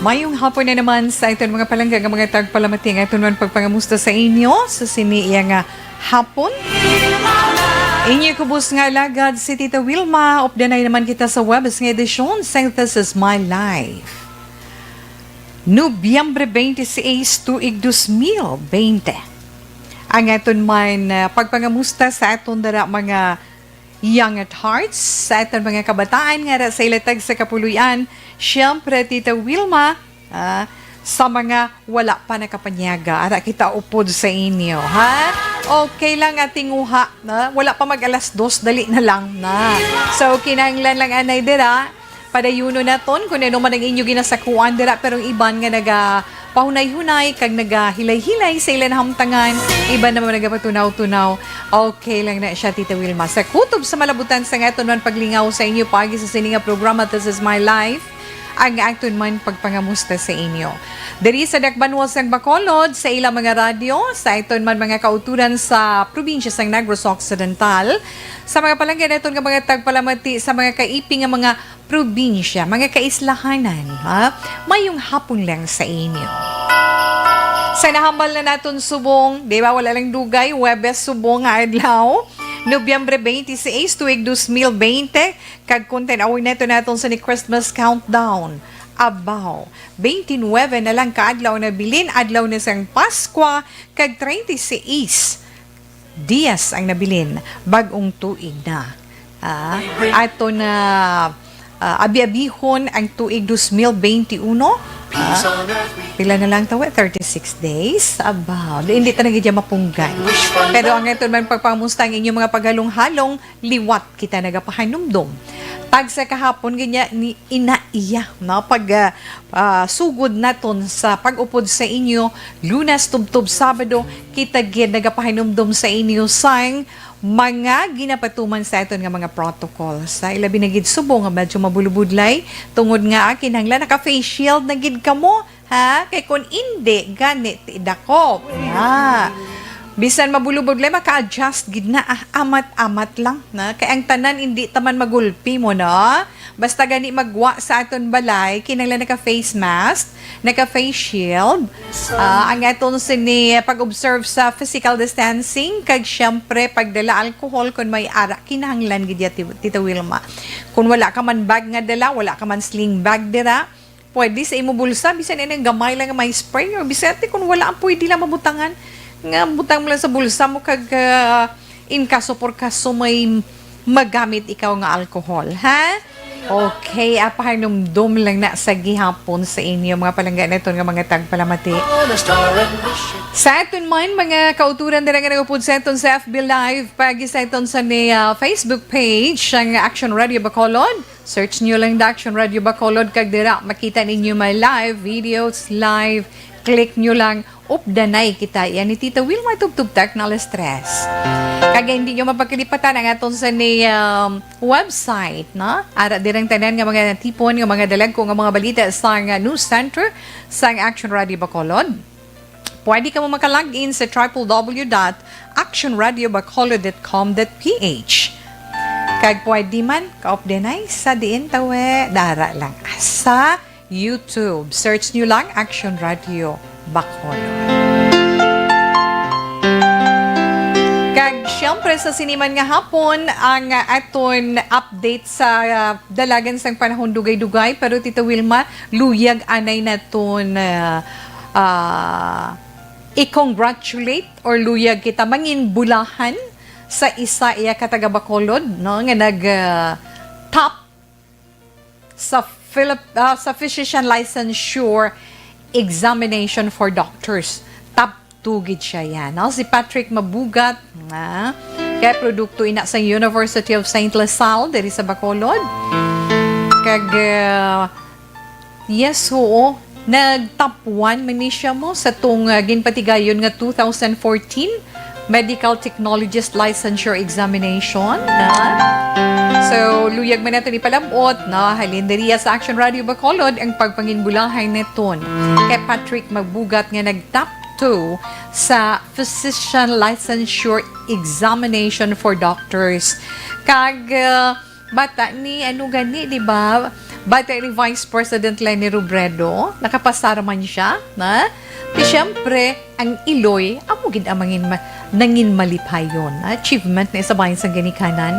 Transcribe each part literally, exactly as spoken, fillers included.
Mayong hapon na naman sa aton mga palangga nga mga tagpalamati, nga aton man pagpangamusta sa inyo sa sini iya nga hapon. Inyo kubos nga alagad si Tita Wilma. Updanay naman kita sa Webes nga edisyon sa This Is My Life. Nobyembre twenty-six, tuig dos mil bente. Ang aton man, ah, pagpangamusta sa aton dara mga young at hearts, sa aton mga kabataan nga ara sa ilatag sa kapuloy-an. Siyempre, Tita Wilma, ah, sa mga wala pa nakapanyaga, ara kita upod sa inyo, ha? Okay lang, ating uha, na wala pa mag alas dos, dali na lang na. So, kinahanglan lang anay dira, padayunon naton kung ano man ang inyo ginasakuan dira, pero ang iban nga naga pahunay-hunay kag nagahilay-hilay sa ila nahamtangan, iban naman nagapatunaw-tunaw. Okay lang na siya, Tita Wilma. Sa kutob sa malabutan sa nga aton man paglingaw sa inyo paagi sa sini nga programa, This Is My Life, ang aton man pagpangamusta sa inyo. Diri sa dakbanwa sang Bacolod, sa ilang mga radyo, sa aton man mga kauturan sa probinsya sang Negros Occidental, sa mga palangga naton nga mga tagpalamati, sa mga kaiping nga mga probinsya, mga kaislahanan, ha? Mayong hapon lang sa inyo. Sa nahambal na naton subong, di ba, wala lang dugay, Huwebes subong nga adlaw, Nobyembre twenty-six, tuig dos mil bente, kag kung tan-awon nato naton sa ni Christmas countdown. Abaw, twenty-nine na lang ka adlaw nabilin, adlaw na sang Paskwa, kag treinta y seis dias ang nabilin, bag-ong tuig na. Ah, ato na, ah, abi-abihon ang tuig dos mil bente uno. Ah, pila na lang tawe? Thirty-six days? Abaw, di, hindi ta na gid mapunggan. Pero ang aton man pagpamusta ang inyong mga paghalong-halong, liwat kita nagapahanumdom. Tagsa kahapon gid niya ni ina iya, no? Pag, ah, ah, sugod naton sa pag-upod sa inyo, Lunes tubtob Sabado, kita gid nagapahanumdom sa inyo sang mga ginapatuman sa aton nga mga protocol. Sa ilabi na gid subong nga medyo mabulubudlay, tungod nga, ah, kinahanglan naka-face shield na gid kamo, ha? Kay kun indi, gani ti dakop. Ha? Bisan mabulubudlay, maka-adjust gid na, ah, amat-amat lang na. Kay ang tanan indi taman magulpi mo, no? Basta gani magwa sa aton balay, kinahanglan naka-face mask, naka-face shield. Ah, ang aton sini pag-observe sa physical distancing, kag siyempre pagdala alcohol kun may ara, kinahanglan gid ya, Ti-, Tita Wilma. Kun wala ka man bag nga dala, wala ka man sling bag dira, pwede sa imo bulsa, bisan ini gamay lang nga may spray, or bisan ti kun wala, ang pwede lang mabutangan. Nga butang mo lang sa bulsa mo kag, ah, in kaso por kaso may magamit ikaw nga alcohol, ha? Okay, ah, pahanumdom lang na sa gihapon sa inyo, mga palangga naton nga mga tagpalamati. Sa aton man, mga kauturan dira nga nagupod sa aton sa F B Live, pagi sa aton sa ni, ah, Facebook page, ang Action Radio Bacolod. Search nyo lang The Action Radio Bacolod, kag dira makita ninyo may live videos, live. Click nyo lang, updanay kita. Yan ni Tita Wilma Tubtub Tecnal Stress. Kag hindi nyo mapagkalipatan ang aton sa ni, um, website, no? Ara dirang tanan nga mga natipon, nga mga dalagko, nga mga balita sa nga news center sang Action Radio Bacolod. Pwede ka mo maka-log in sa triple W dot action radio bacolod dot com dot P H. Kag pwede man, kaupdanay, sa diin tawe, dara lang. Sa YouTube, search nyo lang Action Radio Bacolod. Kag siyempre, sa sini man nga hapon, ang, ah, aton update sa, ah, dalagan sang panahon dugay-dugay, pero Tita Wilma, luyag anay naton, ah, ah, i-congratulate or luyag kita mangin bulahan sa isa iya ka taga Bacolod, no, nga nag, ah, top sa Philip-, ah, sa physician licensure examination for doctors. Top two gid siya yan, no? Si Patrick Mabugat, na kay produkto ina sa University of Saint La Salle diri sa Bacolod. Kag, ah, yes, oo, nag top one man ni siya mo sa tong, ah, ginpatigayon nga two thousand fourteen Medical Technologist Licensure Examination, ha? So, luyag man naton ipalabot, no? Halin diriya sa Action Radio Bacolod ang pagpanginbulahay naton kay Patrick Magbugat nga nag-top two sa Physician Licensure Examination for Doctors. Kag, uh, bata ni, ano gani, di ba? Bati ni Vice President Leni Robredo, nakapasar man siya, na? Di siyempre, ang iloy, amo gid ang mangin ma-, nangin malipayon. Achievement na isa bahin sang ginikanan.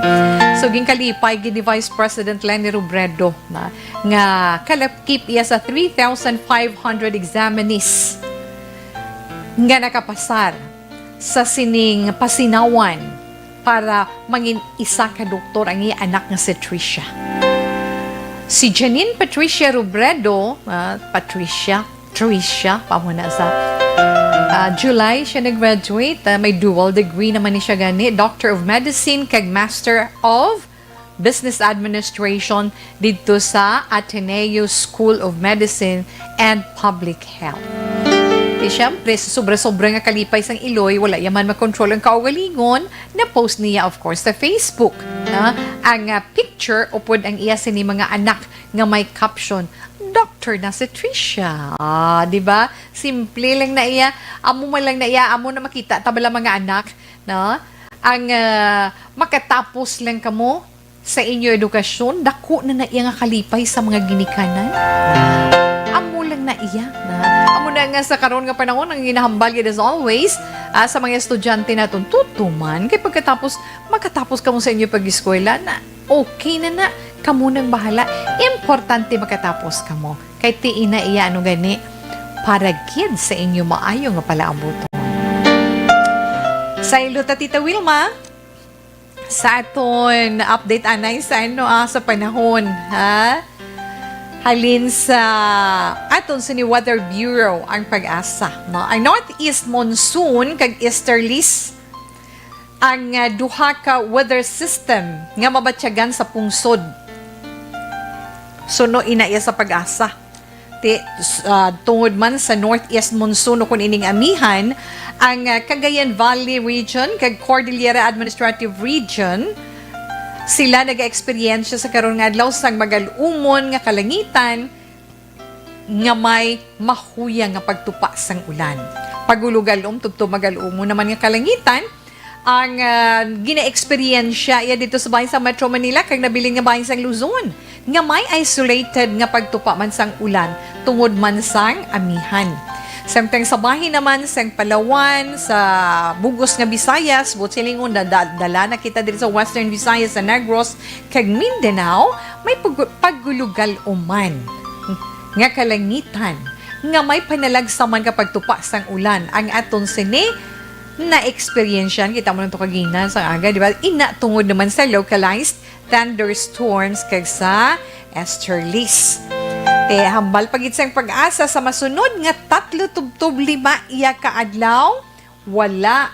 So, ginkalipay gid ni Vice President Leni Robredo, na, nga kalakip iya sa three thousand five hundred examinees nga nakapasar sa sining pasinawan para mangin isa ka doktor ang iya anak nga si Tricia. Si Janine Patricia Robredo, ah, Patricia, Tricia, pa mo na sa, ah, July siya nag-graduate. Ah, may dual degree naman ni siya gani, Doctor of Medicine kag Master of Business Administration didto sa Ateneo School of Medicine and Public Health. Di siyempre, sa sobra-sobra nga kalipay sang iloy, wala iya man makontrol ang kaugalingon, na-post niya, of course, sa Facebook, na ang, ah, picture upod ang iya sini mga anak nga may caption, "Doctor na si Tricia." Ah, di ba? Simple lang na iya. Amo man lang na iya, amo na makita ta bala mga anak, no? Ang, ah, makatapos lang kamo sa inyo edukasyon, dako na na iya nga kalipay sa mga ginikanan. Amo lang na iya. Na, amo na nga sa karon nga panahon, ang ginahambal gid as always, ah, sa mga estudyante naton, tutuman kay pagkatapos, makatapos kamo sa inyo pag-eskwela, na okay na na, kamo nang bahala. Importante makatapos kamo. Kay tiin na iya, ano gani, para gid sa inyo maayo nga palaabuton. Saylo ta, Tita Wilma. Sa aton update anay sa ano, ah, sa panahon, ha? Halin sa aton sini Weather Bureau ang pag-asa, no? Ang northeast monsoon kag easterlies ang, ah, duha ka weather system nga mabatyagan sa pungsod. Suno ina iya sa pag-asa. Ti-, s-, ah, tungod man sa northeast monsoon o kun ining amihan, ang, ah, Cagayan Valley Region kag Cordillera Administrative Region, sila nagaeksperyensya sa karon nga adlaw sang magal-umon nga kalangitan nga may mahuyang nga pagtupa sang ulan. Pagulugal-om tubtob magal-umon naman nga kalangitan, ang, ah, ginaeksperyensya iya dito sa bahin sa Metro Manila kag nabilin nga bahin sang Luzon nga may isolated nga pagtupa man sang ulan tungod man sang amihan. Samtang sa bahin naman sang Palawan, sa bug-os nga Visayas, buot silingon, da-, da-, dala na kita diri sa Western Visayas, sa Negros, kag Mindanao, may pag-, pagulugal-uman nga kalangitan nga may panalagsaman nga pagtupa sang ulan. Ang aton sini na-eksperyensyan, kita mo lang to kagina sa aga, di ba? Ina tungod naman sa localized thunderstorms kag sa easterlies. Te, hambal pa gid sang pag-asa sa masunod nga tatlo tubtob lima iya ka adlaw, wala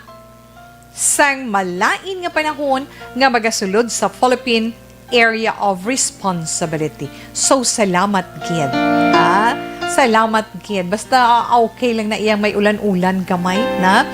sang malain nga panahon nga magasulod sa Philippine Area of Responsibility. So, salamat gid. Ah, salamat gid. Basta, ah, okay lang na iyang may ulan-ulan gamay na.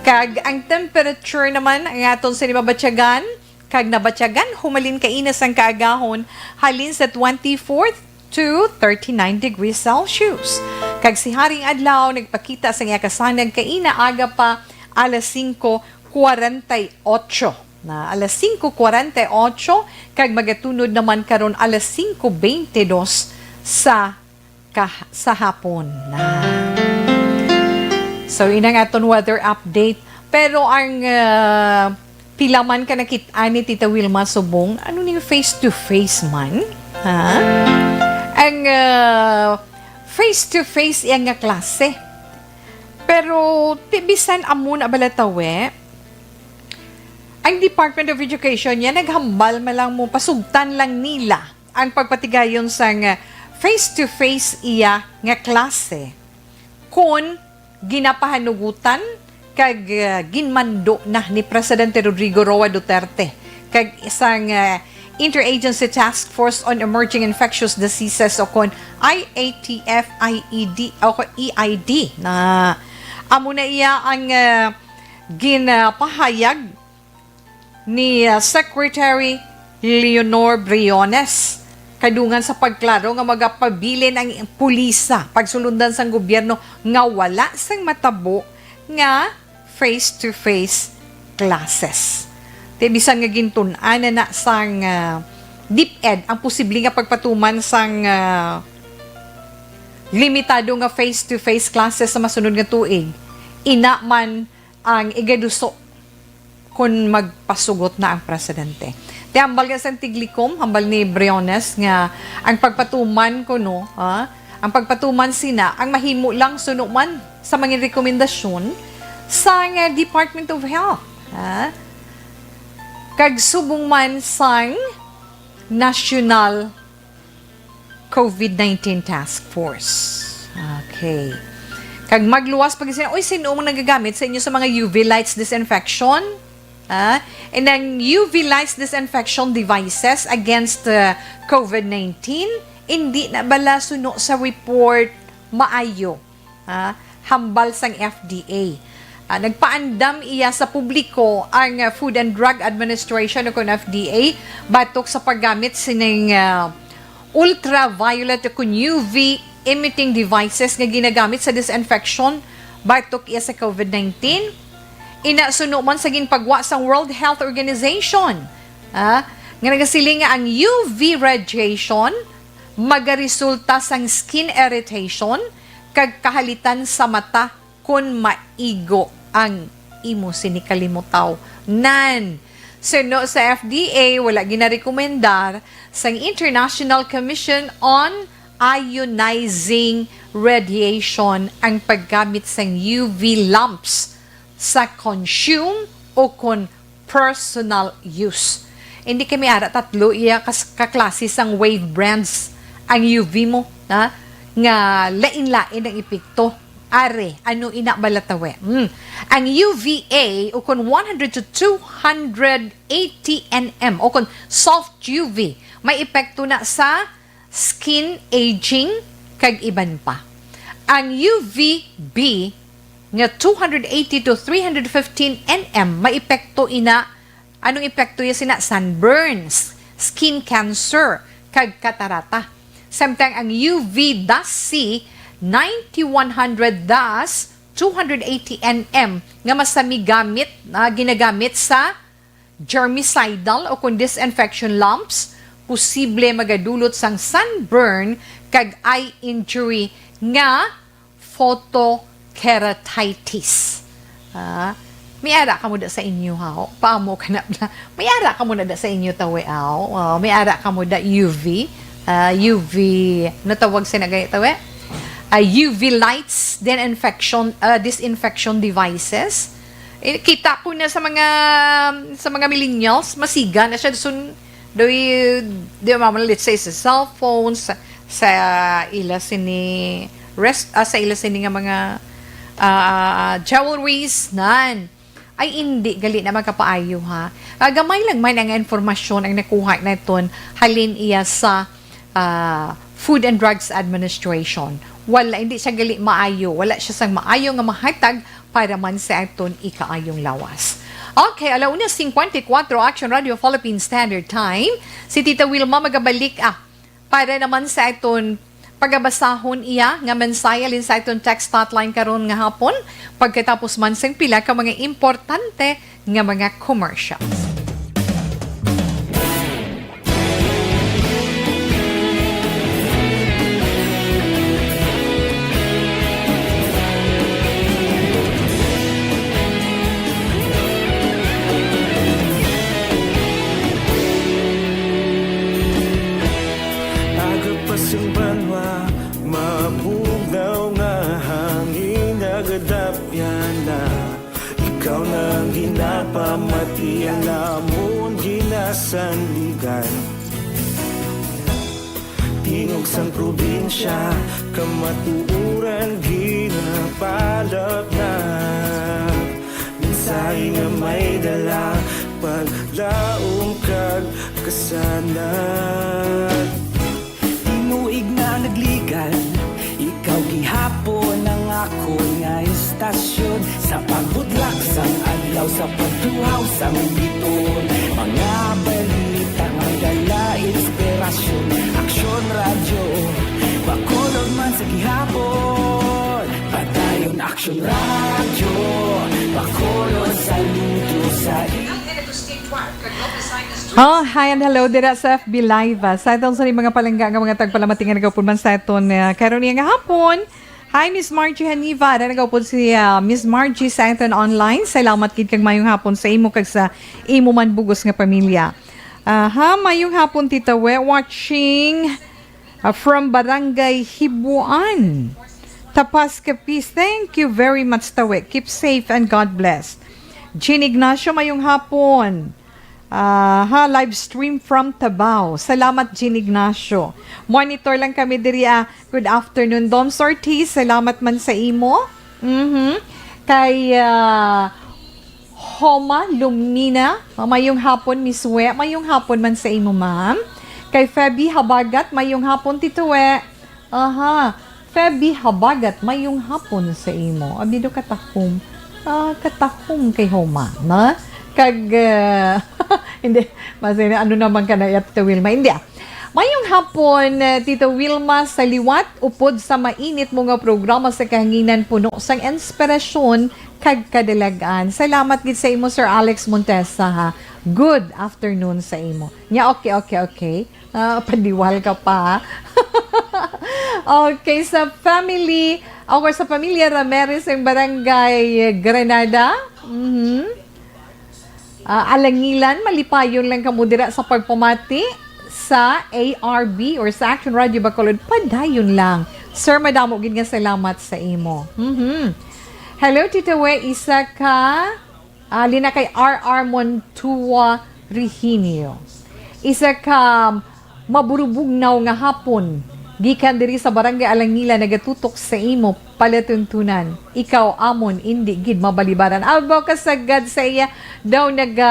Kag ang temperature naman, ang aton sini mabatyagan, kag nabatyagan, humalin kaina sang kaagahon, halin sa twenty-fourth to thirty-nine degrees Celsius. Kag si Haring Adlaw nagpakita sang iya kasanag kaina aga pa alas singko kwarenta y ocho. Na alas singko kwarenta y ocho, kag magatunod naman karon alas singko beintidos sa kah-, sa hapon. Na. So, inang aton weather update. Pero ang, ah, pila man ka nakit-an ni Tita Wilma subong, ano ning face to face man? Ha? Ang, ah, face to face iya nga klase. Pero, ti-, bisan amo na bala tawe, ang Department of Education niya naghambal man lang mo, pasugtan lang nila ang pagpatigayon sang face-to-face iya nga klase kon ginapahanugutan kag, ah, ginmando na ni Presidente Rodrigo Roa Duterte kag sang, ah, Interagency Task Force on Emerging Infectious Diseases o kon I A T F I E D o kon E I D na amo na iya ang, ah, ginapahayag ni, ah, Secretary Leonor Briones. Kadungan sa pagklaro nga magapabilin ang pulisa, pagsulundan sang gobyerno nga wala sang matabo nga face-to-face classes. Ti bisan nga gintun-an na na sang, ah, DepEd ang posible nga pagpatuman sang, ah, limitado nga face-to-face classes sa masunod nga tuig. Ina man ang igaduso kon magpasugot na ang presidente. Ti hambal nga sang tiglikom, hambal ni Briones nga ang pagpatuman kuno, ha, ang pagpatuman sina ang mahimo lang suno man sa mga rekomendasyon sang, ah, Department of Health, ha, kag subong man sang National COVID nineteen Task Force. Okay. Kag magluwas pa gid sila, "Uy, sin-o ang nagagamit sa inyo sa mga U V lights disinfection?" Ah, and ang U V lights disinfection devices against, uh, COVID nineteen, hindi na bala suno sa report maayo, ah, hambal sang F D A. Ah, nagpaandam iya sa publiko ang, ah, Food and Drug Administration o kon F D A batok sa paggamit sining, ah, ultraviolet o kon U V emitting devices nga ginagamit sa disinfection batok iya sa COVID nineteen. Ina suno man sa ginpagwa sang World Health Organization, ah, nga nagasiling nga ang U V radiation magaresulta sang skin irritation kag kahalitan sa mata kon maigo ang imo sini kalimutaw. Nan, suno sa F D A, wala ginarekomendar sang International Commission on Ionizing Radiation ang paggamit sang U V lamps sa consume o kon personal use. Hindi kami ara tatlo iya kas-, kaklase sang wave brands ang U V mo, ha? Nga lain-lain ang epekto. Are, ano ina bala tawe? Hmm. Ang U V A o kon one hundred to two hundred eighty N M o kon soft U V, may epekto na sa skin aging kag iban pa. Ang U V B nga two hundred eighty to three hundred fifteen N M, may epekto ina, anong epekto iya sina? Sunburns, skin cancer, kag katarata. Samtang ang U V dash C ninety-one hundred dash two hundred eighty N M nga masami gamit, ah, ginagamit sa germicidal o kon disinfection lamps, posible magadulot sang sunburn kag eye injury nga photokeratitis. Ah, may ara kamo da sa inyo, ha? Paamo ka na, may ara kamo na da sa inyo, tawe, aw. Ah, may ara kamo da U V, ah, U V, natawag sa nagay, tawe? Ah, U V lights, then infection, ah, disinfection devices. Eh, kita ko na sa mga, sa mga millennials, masiga na siya. Sun-, doy, di ba, let's say, sa cellphones, sa, sa ila sini rest, ah, sa ila sini nga mga, ah, jewelries, nan. Ay, hindi, gali na magkapaayo, ha. Ah, gamay lang man ang informasyon ang nakuha naton halin iya sa, ah, Food and Drugs Administration. Wala, hindi siya gali maayo. Wala siya sang maayo nga mahatag para man sa aton ikaayong lawas. Okay, ala una cincuenta y cuatro, Action Radio Philippine Standard Time. Si Tita Wilma magabalik, ah, para naman sa aton pagabasahon iya nga mensahe halin sa aton text hotline karon nga hapon, pagkatapos man sing pila ka mga importante nga mga commercials. Aga pa sing banwa, mabugnaw nga hangin, nagadapyan na. Ikaw na ang ginapamati, ang amon ginasandigan. Tingog sang probinsya, kamatuoran ginapalatnag. Mensahe nga may dala, paglaom kag kasanag. Tinuig na nagligan, ikaw gihapon ang akon nga istasyon. Sa pagbudlak sang adlaw, sa pagtuhaw sang bituon, mga balita may dala inspirasyon. Aksyon Radyo, Bacolod man sa gihapon. Padayon Aksyon Radyo, Bacolod, saludo sa i- Oh, hi and hello dira sa F B Live, ah. Sa aton sa mga palangga nga mga tagpalamati nga nagaupod man sa aton, ah, karon niya nga hapon. Hi, Miss Margie Haniva. Ada nagaupod si, ah, Miss Margie sa aton online. Salamat gid kag mayong hapon sa imo kag sa imo man bugos nga pamilya. Aha, mayong hapon, Tita We. Watching, ah, from Barangay Hibuan, Tapas, Capiz. Thank you very much, Tawe. Keep safe and God bless. Jean Ignacio, mayong hapon. Ah, ha, live stream from Tabao. Salamat, Jean Ignacio. Monitor lang kami diri, ah. Good afternoon, Doms Ortiz. Salamat man sa imo. Mhm. Kay, ah, Homa Lumina, mayong hapon, Miss We. Mayong hapon man sa imo, ma'am. Kay Feby Habagat, mayong hapon, Tito We. Aha. Feby Habagat, mayong hapon sa imo. Abi do katahom. Ah, katahom kay Homa, na? Kag, ah, hindi, mas, ano naman ka na, Tito Wilma? Hindi, ah. Mayong hapon, eh, Tito Wilma, sa liwat, upod sa mainit mo nga programa sa kahanginan puno sang inspirasyon kag kadalag-an. Salamat gid sa imo, Sir Alex Montesa, ha. Good afternoon sa imo. Nya, okay, okay, okay. Ah, padiwal ka pa, ha? Okay, sa family, or sa pamilya Ramirez ang Barangay Granada. Mhm. Ah, Alangilan, malipayon lang kamo dira sa pagpamati sa A R B or sa Action Radio Bacolod. Padayon lang. Sir, madamo gid nga salamat sa imo. Mhm. Hello, Tita We, isa ka, ah, lina kay R R Montua Reginio. Isa ka maburubugnaw nga hapon, gikan diri sa Barangay Alangila, nagatutok sa imo palatuntunan. Ikaw amon indi gid mabalibaran. Abaw, kasagad sa iya daw naga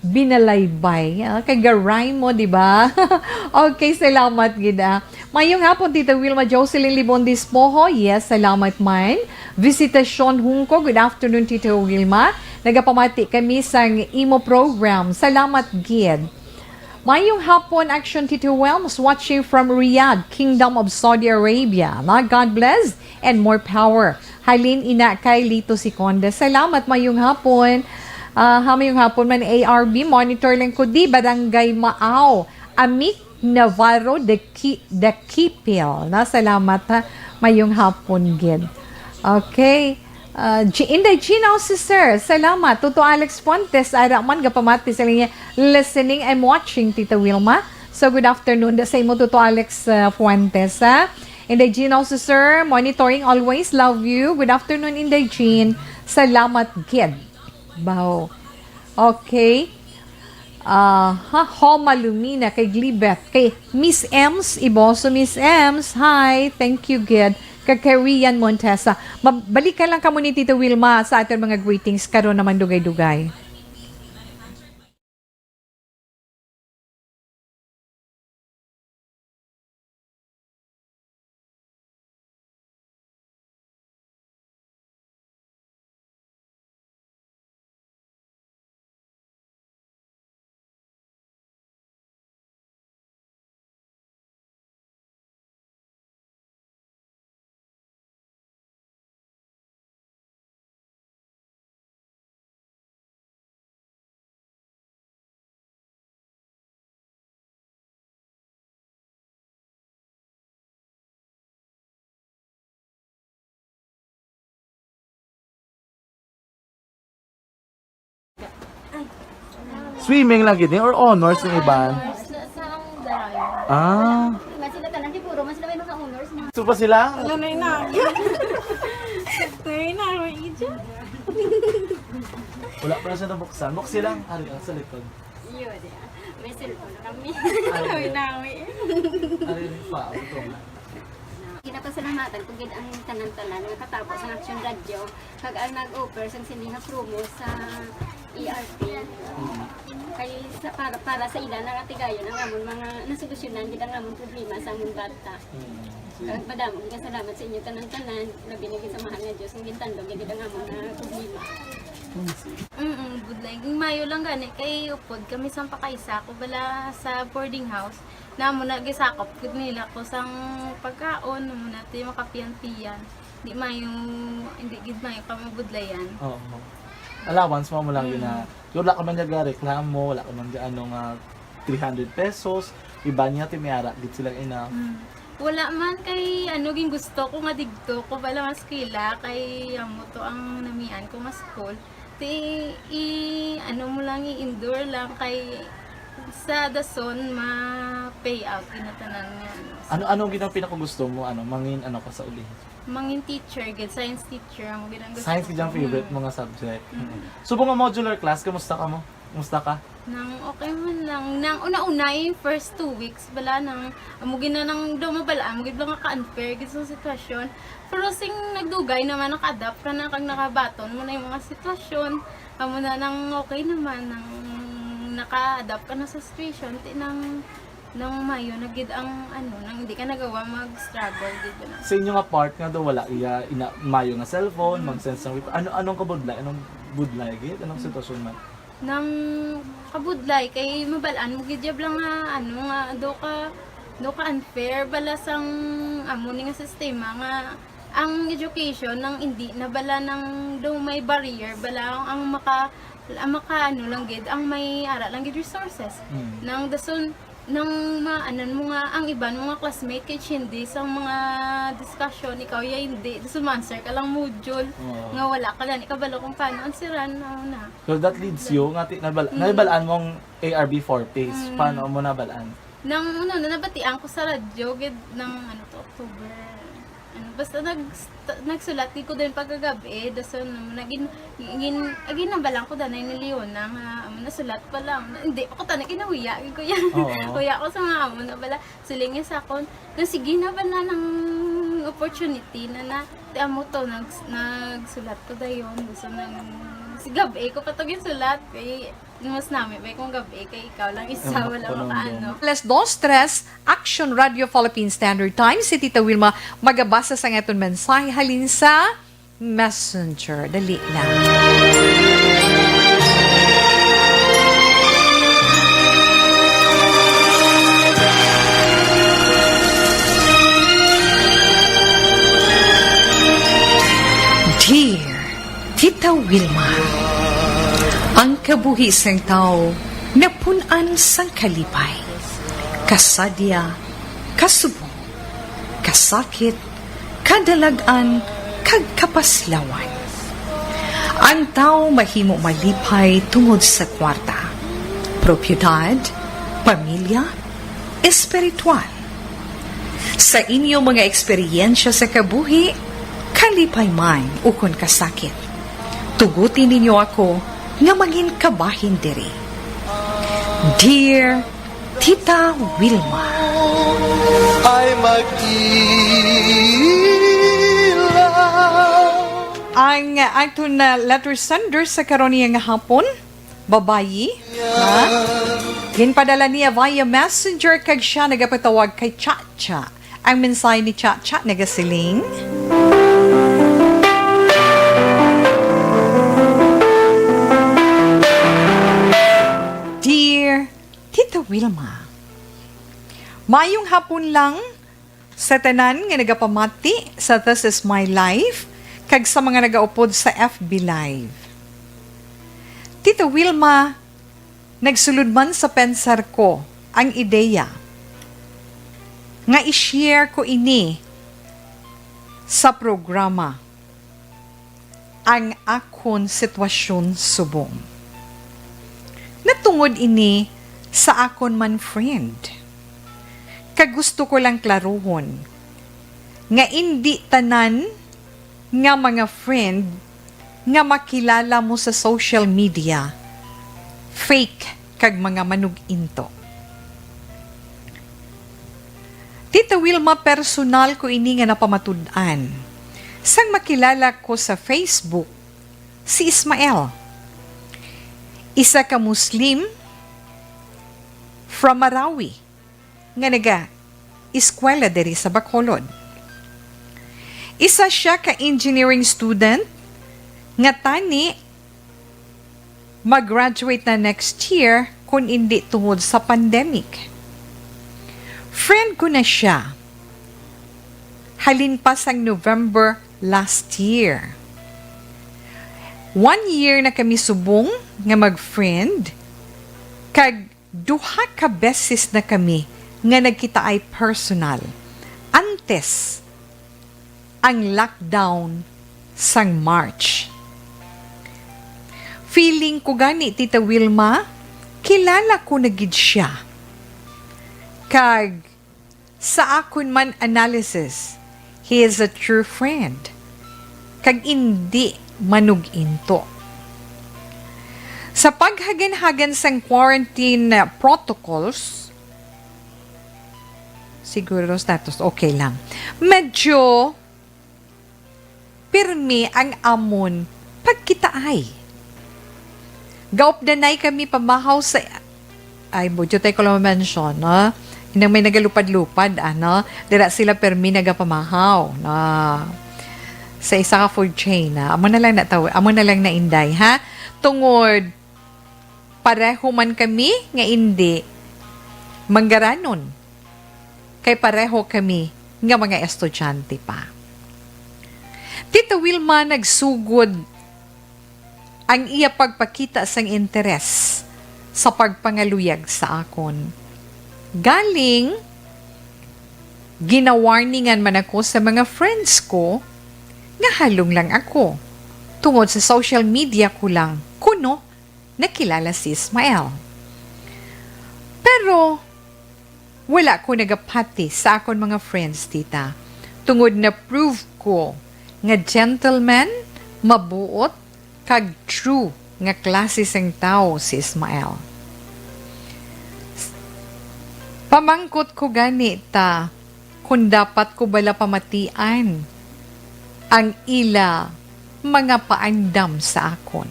binalaybay. Ah, kay ga-rhyme mo, di ba? Okay, salamat gid, ah. Mayong hapon, Tita Wilma. Jocelyn Libon Dispoho. Yes, salamat man. Visitacion Hungko. Good afternoon, Tita Wilma. Nagapamati kami sang imo program. Salamat gid. Mayong hapon, Action Tito Wilms, watching from Riyadh, Kingdom of Saudi Arabia. Na, God bless and more power. Halin ina kay Lito Siconde. Salamat, mayong hapon. Ah, ha, mayong hapon man, A R B. Monitor lang ko di, Barangay Maaw. Amik Navarro de Ki-, de Kipil. Na, salamat, ha. Mayong hapon gid. Okay. Ah, G-, Inday Gino, si Sir. Salamat. Tuto Alex Fuentes, ara man, gapamati sa linya. Listening, I'm watching, Tita Wilma. So, good afternoon da sa imo, Tuto Alex, ah, Fuentes, ha? Inday Gino, si Sir, monitoring always. Love you. Good afternoon, Inday Jean. Salamat gid. Bao. Okay. Ah, ha, Homa Lumina, kay Glibeth, kay Miss Ems Iboso. Miss Ems, hi, thank you gid. Kay, kay Rian Montesa. Mabalikan lang kamo ni Tita Wilma sa aton mga greetings karon naman dugay-dugay. Swimming lang gid ni or honors ni iban? Honors na sa ang Daray. Ah. Mas sila tanan, siguro, mas sila may mga honors, mga Gusto pa sila? Wala na yun na. Tayo na, may ija. Wala pa na siya nabuksan. Buksi lang. Ari, ah, sa likod. Iyo, di ah. May cellphone kami. Ari. Nawi-nawi. Ari, pa, ito nga. Ginapasalamatan ko gid ang tanan-tanan nga katapo sa Action Radio, kag ang nag-offer sang sini nga promo sa E R P. Mm. Kay sa, para, para sa ila nga tigayon ang amon mga nasolusyonan gid ang amon problema sa amon bata. Mm. Kag madamo gid nga salamat sa inyo tanan-tanan, labi na gid sa Mahal nga Dios nga gintandog gid ang amon nga problema. Mm, budlay. Ging mayo lang gani kay upod kami sang pakaisa ko bala sa boarding house. Namo na gisakop gid nila ko sang pagkaon, namo na ti makapiyan-piyan. Di mayo, hindi gid mayo kami budlayan. Oo. Allowance mo, mo lang yun na Mm. Pero wala ka man niya reklamo, wala ka man niya ano nga three hundred pesos, iba niya, ti may ara gid sila ina. Mm. Wala man kay, ano, gin gusto ko nga digto ko bala nga eskwela, kay amo to ang namian ko nga school. Ti, i-, ano mo lang, i-endure lang kay sa dason ma-pay out ina tanan nga, ano. Ano, ano gid ang pinakagusto mo, ano, mangin, ano ka sa uli? Mangin teacher gid, science teacher ang ginang gusto Science gid ang ko. Favorite Mm. mo nga subject. Mm. Mm. So, nga modular class, kamusta ka mo? Kamusta ka? Nang okay man lang. Nang una-una, yung first two weeks, bala nang, amo gid na nang daw mabal-an, amo gid lang ka-unfair gid sa sitwasyon. Pero sing nagdugay naman, naka-adapt ka na, kag nakabaton mo na yung mga sitwasyon. Amo na nang okay naman, nang naka-adapt ka na sa situation, ti nang, nang mayo na gid ang, ano, nang hindi ka nagawa mag-struggle gid na. Sa inyo nga part nga daw wala iya ina, mayo nga cellphone, Mm. mag-send sang report. Ano, anong kabudlay? Anong budlay gid? Anong Mm. sitwasyon man? Nang kabudlay kay mabal-an mo gid yab lang nga, ano, nga do ka, do ka unfair bala sang amo ni nga sistema nga ang education nang indi na bala nang do may barrier bala ang, ang maka, ang maka, ano lang gid, ang may ara lang gid resources. Mm. Nang dason, nang maanan mo nga ang iban mo nga classmate kay hindi sa mga discussion, ikaw ya hindi. Dason ma-answer ka lang module Oo. nga wala ka gani kabalo kung paano answeran, ano na. So that leads you nga ti-, nabal-, Mm. nabal-an mong A R B four Ps. Mm. Paano mo nabal-an? Nang, ano, na nabatian ko sa radyo, gid, nang, ano to, October. Ano, basta nag-, st-, nagsulat gid ko din pagkagabi, dason, ano, nagin-, gin-, agin nabal-an ko danay ni Leona nga, amo, nasulat pa lang. Hindi pa ko tani kinahuya, gid ko yan. Oo. Huya ko sa mga amo na bala. Siling niya sa akon, "Na, sige na ba na ng opportunity na na, ti amo to, nag-, nagsulat ko dayon." Gusto nang, si gab-i ko pa to ginsulat. Kay, mas nami ba kung gab-i kay ikaw lang isa, Ang wala kapunong makaano. Dong. Alas dos tres, Action Radio Philippine Standard Time, si Tita Wilma magabasa sa aton mensahe halin sa Messenger. Dali lang. Dear Tita Wilma, ang kabuhi sang tawo napun-an sang kalipay, kasadya, kasubong, kasakit, kadalag-an, kag kapaslawan. Ang tawo mahimo malipay tungod sa kwarta, propiedad, pamilya, espiritual. Sa inyo mga eksperyensya sa kabuhi, kalipay man ukon kasakit, tuguti ninyo ako nga mangin kabahin diri. Dear Tita Wilma. Ay mag-ilaw. Ang aton, uh, letter sender sa karon niya nga hapon, babayi, ha? Ginpadala niya via messenger kag siya nagapatawag kay Chacha. Ang mensahe ni Chacha nagasiling, Dear Tita Wilma, mayong hapon lang sa tanan nga nagapamati sa This Is My Life kag sa mga nagaupod sa F B Live. Tita Wilma, nagsulod man sa pensar ko ang ideya nga i-share ko ini sa programa, ang akon sitwasyon subong. Natungod ini sa akon man friend. Kag gusto ko lang klaruhon nga indi tanan nga mga friend nga makilala mo sa social media, fake kag mga manug-into. Tita Wilma, personal ko ini nga napamatud-an sang makilala ko sa Facebook si Ismael, isa ka Muslim from Marawi nga naga-eskwela diri sa Bacolod. Isa siya ka engineering student nga tani mag-graduate na next year, kun indi tungod sa pandemic. Friend ko na siya halin pa sang November last year. One year na kami subong nga mag-friend, kag duha ka beses na kami nga nagkitaay personal antes ang lockdown sang March. Feeling ko gani, Tita Wilma, kilala ko na gid siya. Kag sa akon man analysis, he is a true friend. Kag indi manuginto. Sa paghagan-hagan sang quarantine protocols, siguro status okay lang. Medyo pirmi ang amon pagkitaay. Gaupdanay kami pamahaw sa, ay, budyo tayo ko lang mention, no? Inang may nagalupad-lupad, ano? Dira sila pirmi nagapamahaw, no? Sa isa ka food chain, na amo na lang na taw-, amo na lang na inday, ha? Tungod pareho man kami nga indi manggaranon, kay pareho kami nga mga estudyante pa. Tita Wilma, nagsugod ang iya pagpakita sang interes sa pagpangaluyag sa akon. Galing, ginawarningan man ako sa mga friends ko nga halong lang ako. Tungod sa social media ko lang kuno nakilala si Ismael. Pero wala ko nagapati sa akon mga friends, tita, tungod na-prove ko nga gentleman, mabuot, kag true nga klase sing tawo si Ismael. Pamangkot ko gani ta, kung dapat ko bala pamatian ang ila mga paandam sa akon.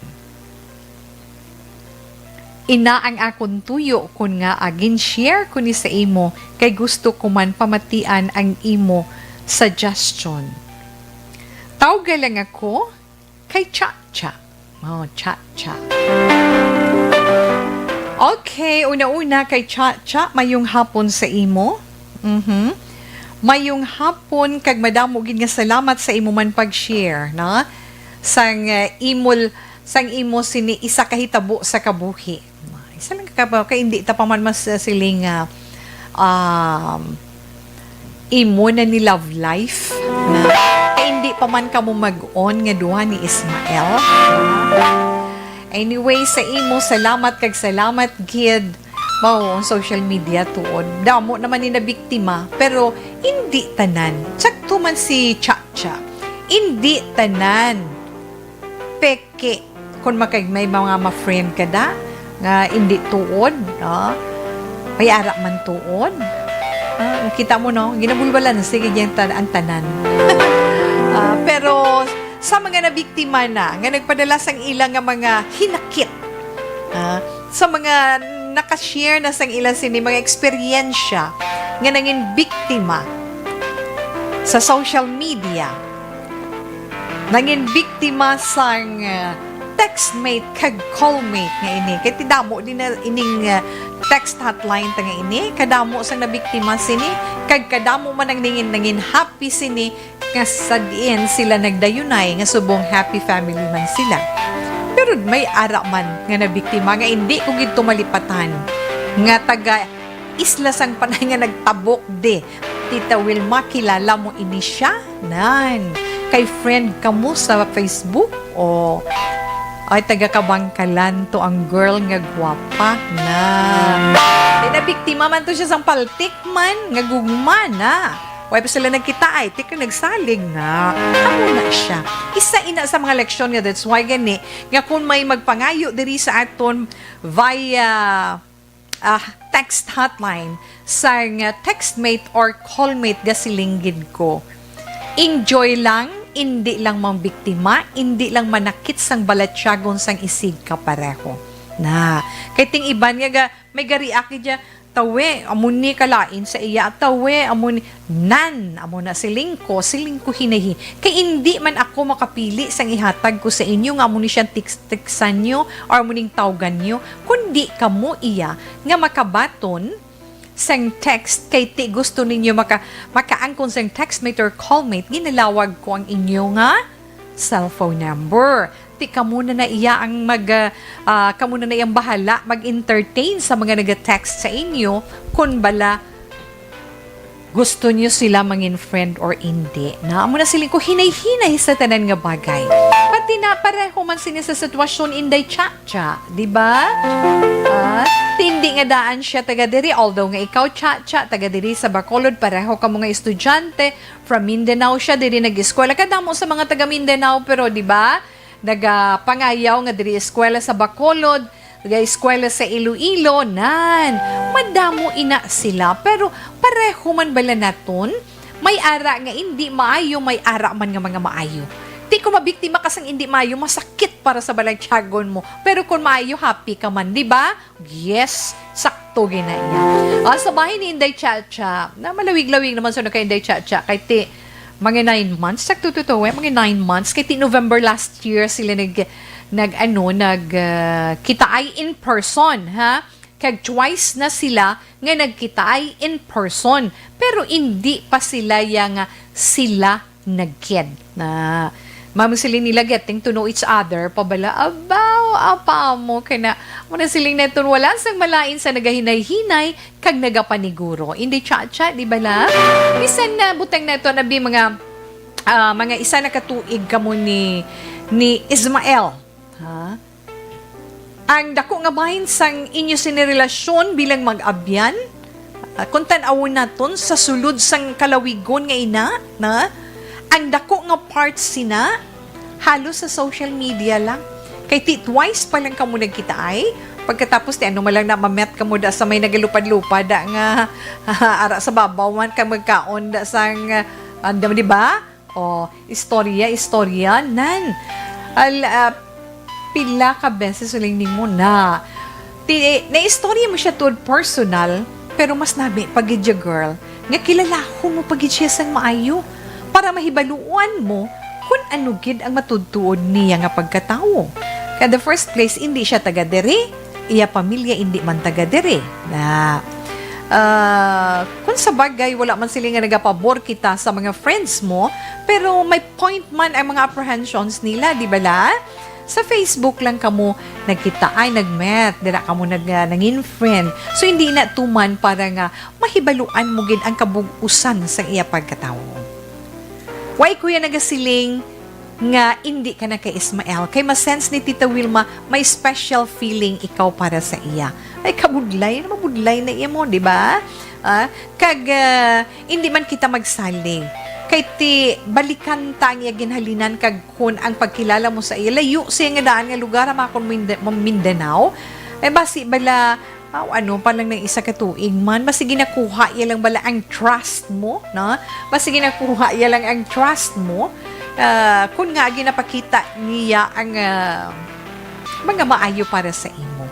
Ina ang akon tuyo kon ngaa gin-share ko ni sa imo, kay gusto ko man pamatian ang imo suggestion. Tawga lang ako kay Cha-Cha. Oh, Cha-Cha. Okay, una-una kay Cha-Cha, mayong hapon sa imo. Mhm. Mayong hapon kag madamo gid nga salamat sa imo man pag-share, no? Sang, eh, imol-, sang imo sini isa ka hitabo sa kabuhi. Isa lang ka ba, kay hindi ta pa man mas, uh, siling, ah, um, imo na ni love life. Kay hindi pa man kamo mag-on nga duha ni Ismael. Anyway, sa imo, salamat kag salamat gid. Mao ang social media tuod. Damo naman ni nabiktima, pero hindi tanan. Sakto man si Cha-Cha. Hindi tanan. Peke. Kung makag-, may mga ma-friend ka da, nga hindi tuod, no? May ara man tuod. Ah, kita mo, no? Ginabulbalan, sige, yan tan-, ang tanan. Ah, pero sa mga nabiktima na, nga nagpadala sang ila nga mga hinakit, ah, sa mga naka-share na sang ila sini mga eksperyensya nga nangin biktima sa social media, nangin biktima sang, uh, textmate kag callmate nga ini. Kay ti damo din na ining, uh, text hotline ta nga ini. Kadamo sang nabiktima sini, kag kadamo man ang nangin, nangin happy sini, nga sa diin sila nagdayunay nga subong happy family man sila. Pero may ara man nga nabiktima nga hindi ko gid to malipatan, nga taga Isla sang Panay nga nagtabok di. Tita Wilma, kilala mo ini siya? Nan, kay friend kamo sa Facebook? O, ay, taga Kabangkalan to ang girl nga gwapa na. Di na biktima man to siya sang paltik man nga gugma na. Wala pa sila nagkita ay, tika nagsalig na. Amo na siya. Isa ina sa mga leksyon nga, that's why gani, nga kung may magpangayo diri sa aton via ah, text hotline sang, ah, textmate or callmate, gasiling gid ko. Enjoy lang, indi lang mangbiktima, indi lang manakit sang balatyagon sang isig kapareho. Na, kay ting iban nga ga-, may ga-react gid siya, "Tawe, amo ni kalain sa iya, tawe, amo ni," nan, amo na siling ko, siling ko hinahi. Kay indi man ako makapili sang ihatag ko sa inyo nga amo ni siyang tiks-, tiksan nyo or amo ning tawgan nyo, kundi kamo iya nga makabaton sang text, kay ti gusto ninyo maka-, makaangkon sang textmate or callmate, ginalawag ko ang inyo nga cellphone number. Ti kamo na na iya ang mag, ah, ah, kamo na na iyang bahala mag-entertain sa mga naga-text sa inyo, kun bala gusto niyo sila mangin friend or indi. Na, amo na siling ko, hinay-hinay sa tanan nga bagay. Pati na, pareho man sini sa sitwasyon, Inday Chacha, di ba? Ah, ti indi nga daan siya taga diri, although nga ikaw, Chacha, taga diri sa Bacolod, pareho kamo nga estudyante, from Mindanao siya, diri nag-eskwela. Kadamo sa mga taga Mindanao, pero di ba? Nagapangayaw nga diri eskwela sa Bacolod, nag-eskwela sa Iloilo, nan. Madamo ina sila, pero pareho man bala naton? May ara nga indi maayo, may ara man nga mga maayo. Ti kung mabiktima ka sang indi maayo, masakit para sa balatyagon mo. Pero kung maayo, happy ka man, di ba? Yes, sakto gina iya. Ah, sa bahin ni Inday Chacha, na malawig-lawig naman sa kay Inday Chacha, kay ti, mga nine months, sakto to to, eh, mga nine months, kay ti November last year sila nag, nag, ano, nag, ah, kitaay in person, ha? Kag twice na sila nga nagkitaay in person, pero indi pa sila ya nga sila nagkid. Na, mamo siling nila getting to know each other, pa bala, abaw, apa mo, kay na, mo na siling naton wala sang malain sa nagahinay-hinay kag nagapaniguro. Indi Chacha, di bala? Bisan na butang naton abi mga, ah, mga isa na katuig kamo ni, ni Ismael. Ha? Ang dako nga bahin sang inyo sini relasyon bilang mag-abyan, ah, kung tan-awon naton sa sulod sang kalawigon nga ina, na, ang dako nga part sina, halos sa social media lang. Kay ti twice pa lang kamo nagkitaay, pagkatapos ti ano man lang na mamet kamo da sa may nagalupad-lupad da nga ara sa babaw man kag magkaon da sang, ah, ano, di ba? Oh, istorya, istorya, nan. Al-, ah, pila ka beses uling nimo na. Ti, naistorya mo siya tuod personal, pero mas nami pa gid ya, girl, nga kilalahon mo pa gid siya sang maayo para mahibaluan mo kun ano gid ang matudtuod niya nga pagkatawo. Kay the first place, indi siya taga diri, iya pamilya indi man taga diri. Na, ah, kung sa bagay, wala man sila nga nagapabor kita sa mga friends mo, pero may point man ang mga apprehensions nila, di ba la? Sa Facebook lang kamo nagkita, ay, nag-met, dira kamo nag, ah, nangin friend. So, hindi na tuman para nga mahibaluan mo gid ang kabug-usan sa iya pagkatawo. Why, kuya, nagasiling nga indi ka na kay Ismael? Kay ma-sense ni Tita Wilma, may special feeling ikaw para sa iya. Ay, kabudlay, ano, mabudlay na iya mo, di ba? Ah, kag, ah, indi man kita magsalig. Kay ti, balikan ta ang iya ginhalinan kag kun ang pagkilala mo sa iya, layo siya nga daan nga lugar, ha, makon Minde-, Mindanao. Eh, basi bala, ah, ano pa lang ng isa ka tuig man, basi ginakuha iya lang bala ang trust mo, no? Basi ginakuha iya lang ang trust mo, ah, kun nga ginapakita niya ang, ah, mga maayo para sa imo.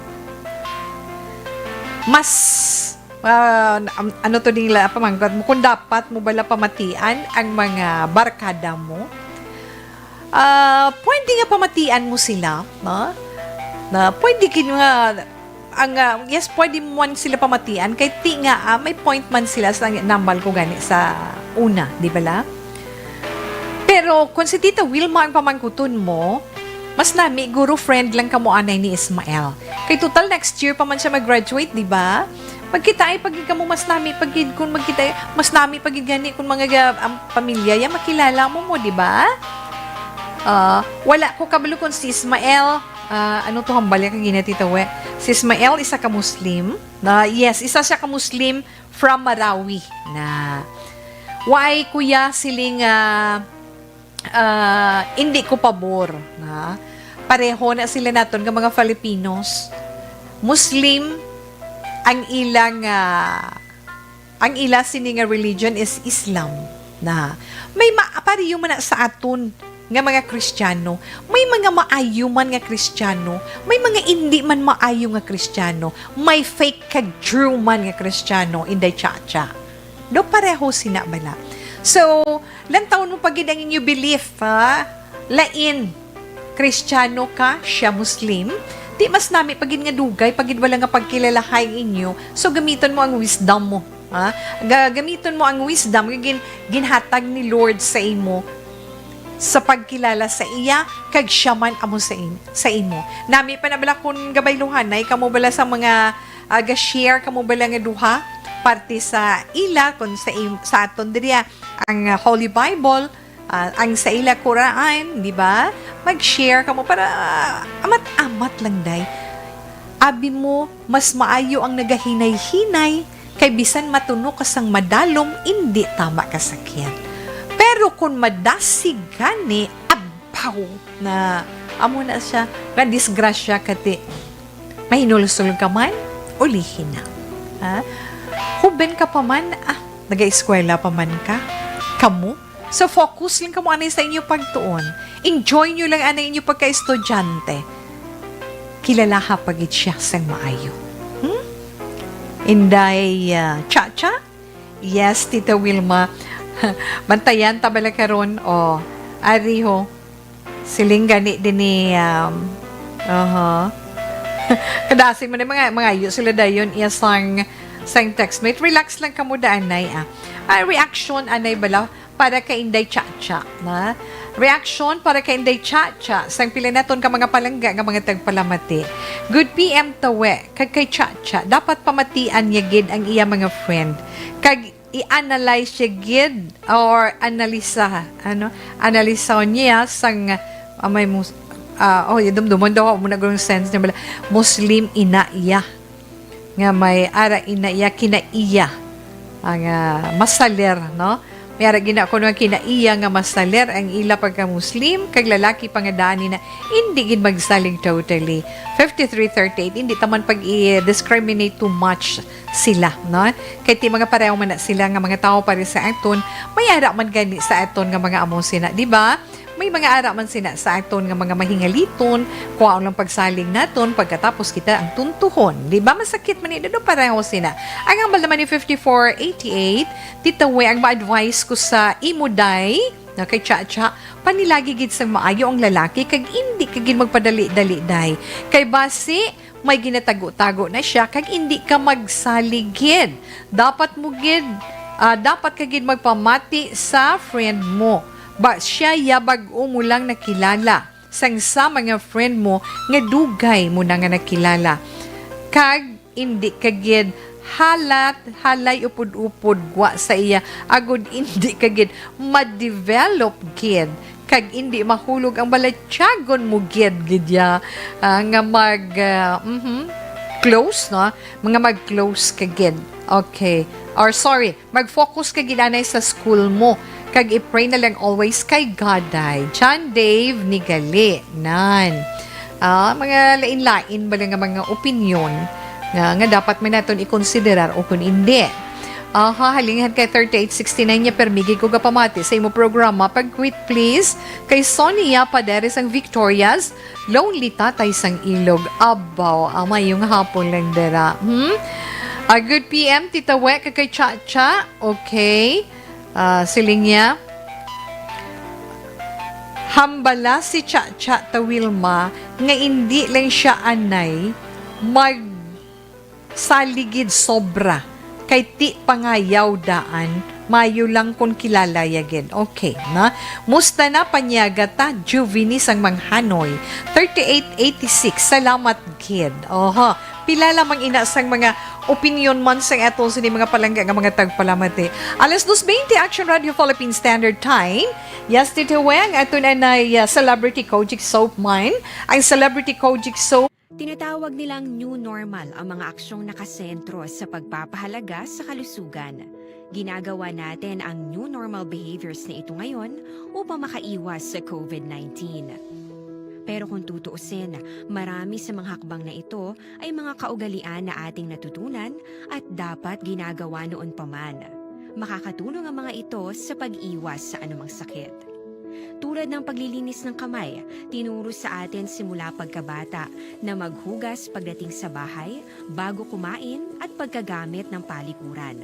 Mas, ah, am-, ano to nila, pamangkot mo, kung dapat mo bala pamatian ang mga barkada mo? Ah, pwede nga pamatian mo sila, no? Na pwede gid nga, ang, ah, yes, pwede mo man sila pamatian, kay ti nga, ah, may point man sila sa nambal ko gani sa una, di ba la? Pero kung si Tita Wilma ang pamangkuton mo, mas nami, guro, friend lang kamo anay ni Ismael. Kay total next year pa man siya mag-graduate, di ba? Magkitaay pa gid kamo, mas nami pa gid kung magkitaay, mas nami pa gid gani kung mga ga-, ang pamilya ya makilala mo mo, di ba? Ah, wala ko kabalo kung si Ismael, ah, ano to hambal ya kag ginatitawe? Si Ismael, isa ka Muslim. Na, yes, isa siya ka Muslim from Marawi na. Why, kuya, siling, ah, ah, hindi ko pabor, na pareho na sila naton nga mga Filipinos. Muslim ang ilang, ah, ang ila sini nga religion is Islam na. May ma-, pareho man na sa aton nga mga Kristiyano. May mga maayo man nga Kristiyano, may mga indi man maayo nga Kristiyano, may fake kag true man nga Kristiyano, Inday Chacha. Do pareho sina bala. So, lantawon mo pa gid ang inyo belief, ha? Lain, Kristiyano ka, siya Muslim, di mas nami pa gid nga dugay pa gid wala nga pagkilalahay ang inyo. So, gamiton mo ang wisdom mo, ha? Ga-, gamiton mo ang wisdom nga gin-, ginhatag ni Lord sa imo. sa pagkilala sa iya, kag siya man amo sa in-, sa imo. Nami pa na bala kun gabayluhanay kamo bala sa mga, ah, ga-share kamo bala nga duha, parte sa ila, kun sa im-, sa aton diri, ah, ang, ah, Holy Bible, ah, ang sa ila Quran, di ba? Mag-share kamo para, ah, amat-amat lang, day. Abi mo, mas maayo ang nagahinay-hinay kay bisan matuno ka sang madalom, indi tama ka sakit. Pero kon madasig gani, abaw na, amo na siya, nga disgrasya kati. Mahinulsol ka man, ulihi na. Ha? Huben ka pa man, ah, nag-eskwela pa man ka. Kamo? So, focus lang kamo anay sa inyo pagtuon. Enjoy nyo lang anay inyo pagka-estudyante. Kilalaha pa gid siya sang maayo. Hmm? Inday, ah, Cha-Cha? Yes, Tita Wilma. Bantayan ta bala karon. O, ari ho. Siling gani din ni, um, aha. Kadasi mo na mga, mga ayo sila dayon iya sang, sang textmate. Relax lang kamo da, anay, ah. Ah, reaction, anay bala, para kay Inday Cha-Cha, na? Reaction para kay Inday Cha-Cha, sang pila naton ka mga palangga nga mga tagpalamati. Good P M Tawe, kag kay Cha-Cha, dapat pamatian niya gid ang iya mga friend. Kag i-analyze siya gid or analisa, ano? Analisa niya sang, ah, may mus-, ah, oh, dumdumon daw mo na gulong sense niya bala. Muslim ina iya. Nga may ara ina iya, kinaiya. Ang, ah, masaler, no? May ara gina kuno nga kinaiya nga masaler ang ila pagka-Muslim, kag lalaki pa nga daan nina, hindi gid magsalig totally. Fifty-three thirty-eight, hindi taman pag-i-discriminate too much sila, no? Kay ti mga pareho man na sila nga mga tawo pares sa aton, may ara man gani sa aton nga mga amo sina, di ba? May mga ara man sina sa aton nga mga mahingaliton, kuwaon lang pagsalig naton pagkatapos kita ang tuntuhon. Di ba? Masakit man ni, do pareho sina. Ang hambal naman ni fifty-four eighty-eight, Tita We, ang ma-advise ko sa imo, day, na kay Cha-Cha, panilagi gid sang maayo ang lalaki, kag indi ka gid magpadali-dali, day. Kay basi, may ginatago-tago na siya, kag indi ka magsalig gid. Dapat mo gid, ah, dapat ka gid magpamati sa friend mo. Ba, siya ya bag-o mo lang nakilala sang sa mga friend mo nga dugay mo na nga nakilala. Kag indi ka gid halat, halay upod-upod gwa sa iya, agud indi ka gid ma-develop gid, kag indi mahulog ang balatyagon mo gid, gid ya, ah, nga mag, ah, mhm, close, no? Mga mag-close ka gid. Okay. Or sorry, mag-focus ka gid anay sa school mo, kag i-pray na lang always kay God, day. John Dave Nigali, nan. Ah, mga lain-lain bala nga mga opinyon nga, nga dapat man naton ikonsiderar o kun indi. Aha, halin gid kay thirty-eight sixty-nine niya, permi gid ko gapamati sa imo programa. Pag-greet, please, kay Sonia Paderes ang Victorias, Lonely Tatay sang Ilog. Abaw, ah, mayong hapon lang dira. Hmm? Ah, good P M, Tita We, kag kay Cha-Cha. Okay. Ah, siling niya, hambala si Cha-Cha ta Wilma nga indi lang siya anay magsalig gid sobra, kay ti pangayaw daan, mayo lang kon kilala ya gid. Okay, na? Musta na, panyaga ta, Juvini sang Manghanoy, thirty-eight eighty-six. Salamat gid. Oho. Pila lamang ina sang mga opinyon man sang aton sini mga palangga nga mga tagpalamati. Alas dos veinte, Action Radio Philippine Standard Time. Yes, Tito Weng, aton anay, uh, Celebrity Kojic Soap man. Ang Celebrity Kojic Soap. Tinatawag nilang new normal ang mga aksyong nakasentro sa pagpapahalaga sa kalusugan. Ginagawa natin ang new normal behaviors na ito ngayon upang makaiwas sa COVID nineteen. Pero kung tutuusin, marami sa mga hakbang na ito ay mga kaugalian na ating natutunan at dapat ginagawa noon pa man. Makakatulong ang mga ito sa pag-iwas sa anumang sakit. Tulad ng paglilinis ng kamay, tinuro sa atin simula pagkabata na maghugas pagdating sa bahay, bago kumain, at pagkagamit ng palikuran.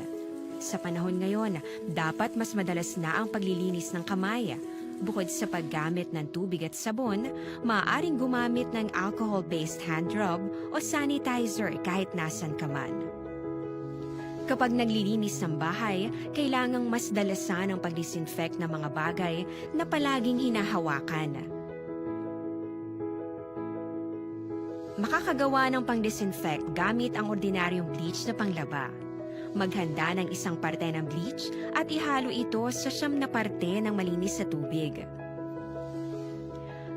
Sa panahon ngayon, dapat mas madalas na ang paglilinis ng kamay. Bukod sa paggamit ng tubig at sabon, maaaring gumamit ng alcohol-based hand rub o sanitizer kahit nasan ka man. Kapag naglilinis ng bahay, kailangang mas dalasan ang pag-disinfect ng mga bagay na palaging hinahawakan. Makakagawa ng pang-disinfect gamit ang ordinaryong bleach na panglaba. Maghanda ng isang parte ng bleach at ihalo ito sa siyam na parte ng malinis na tubig.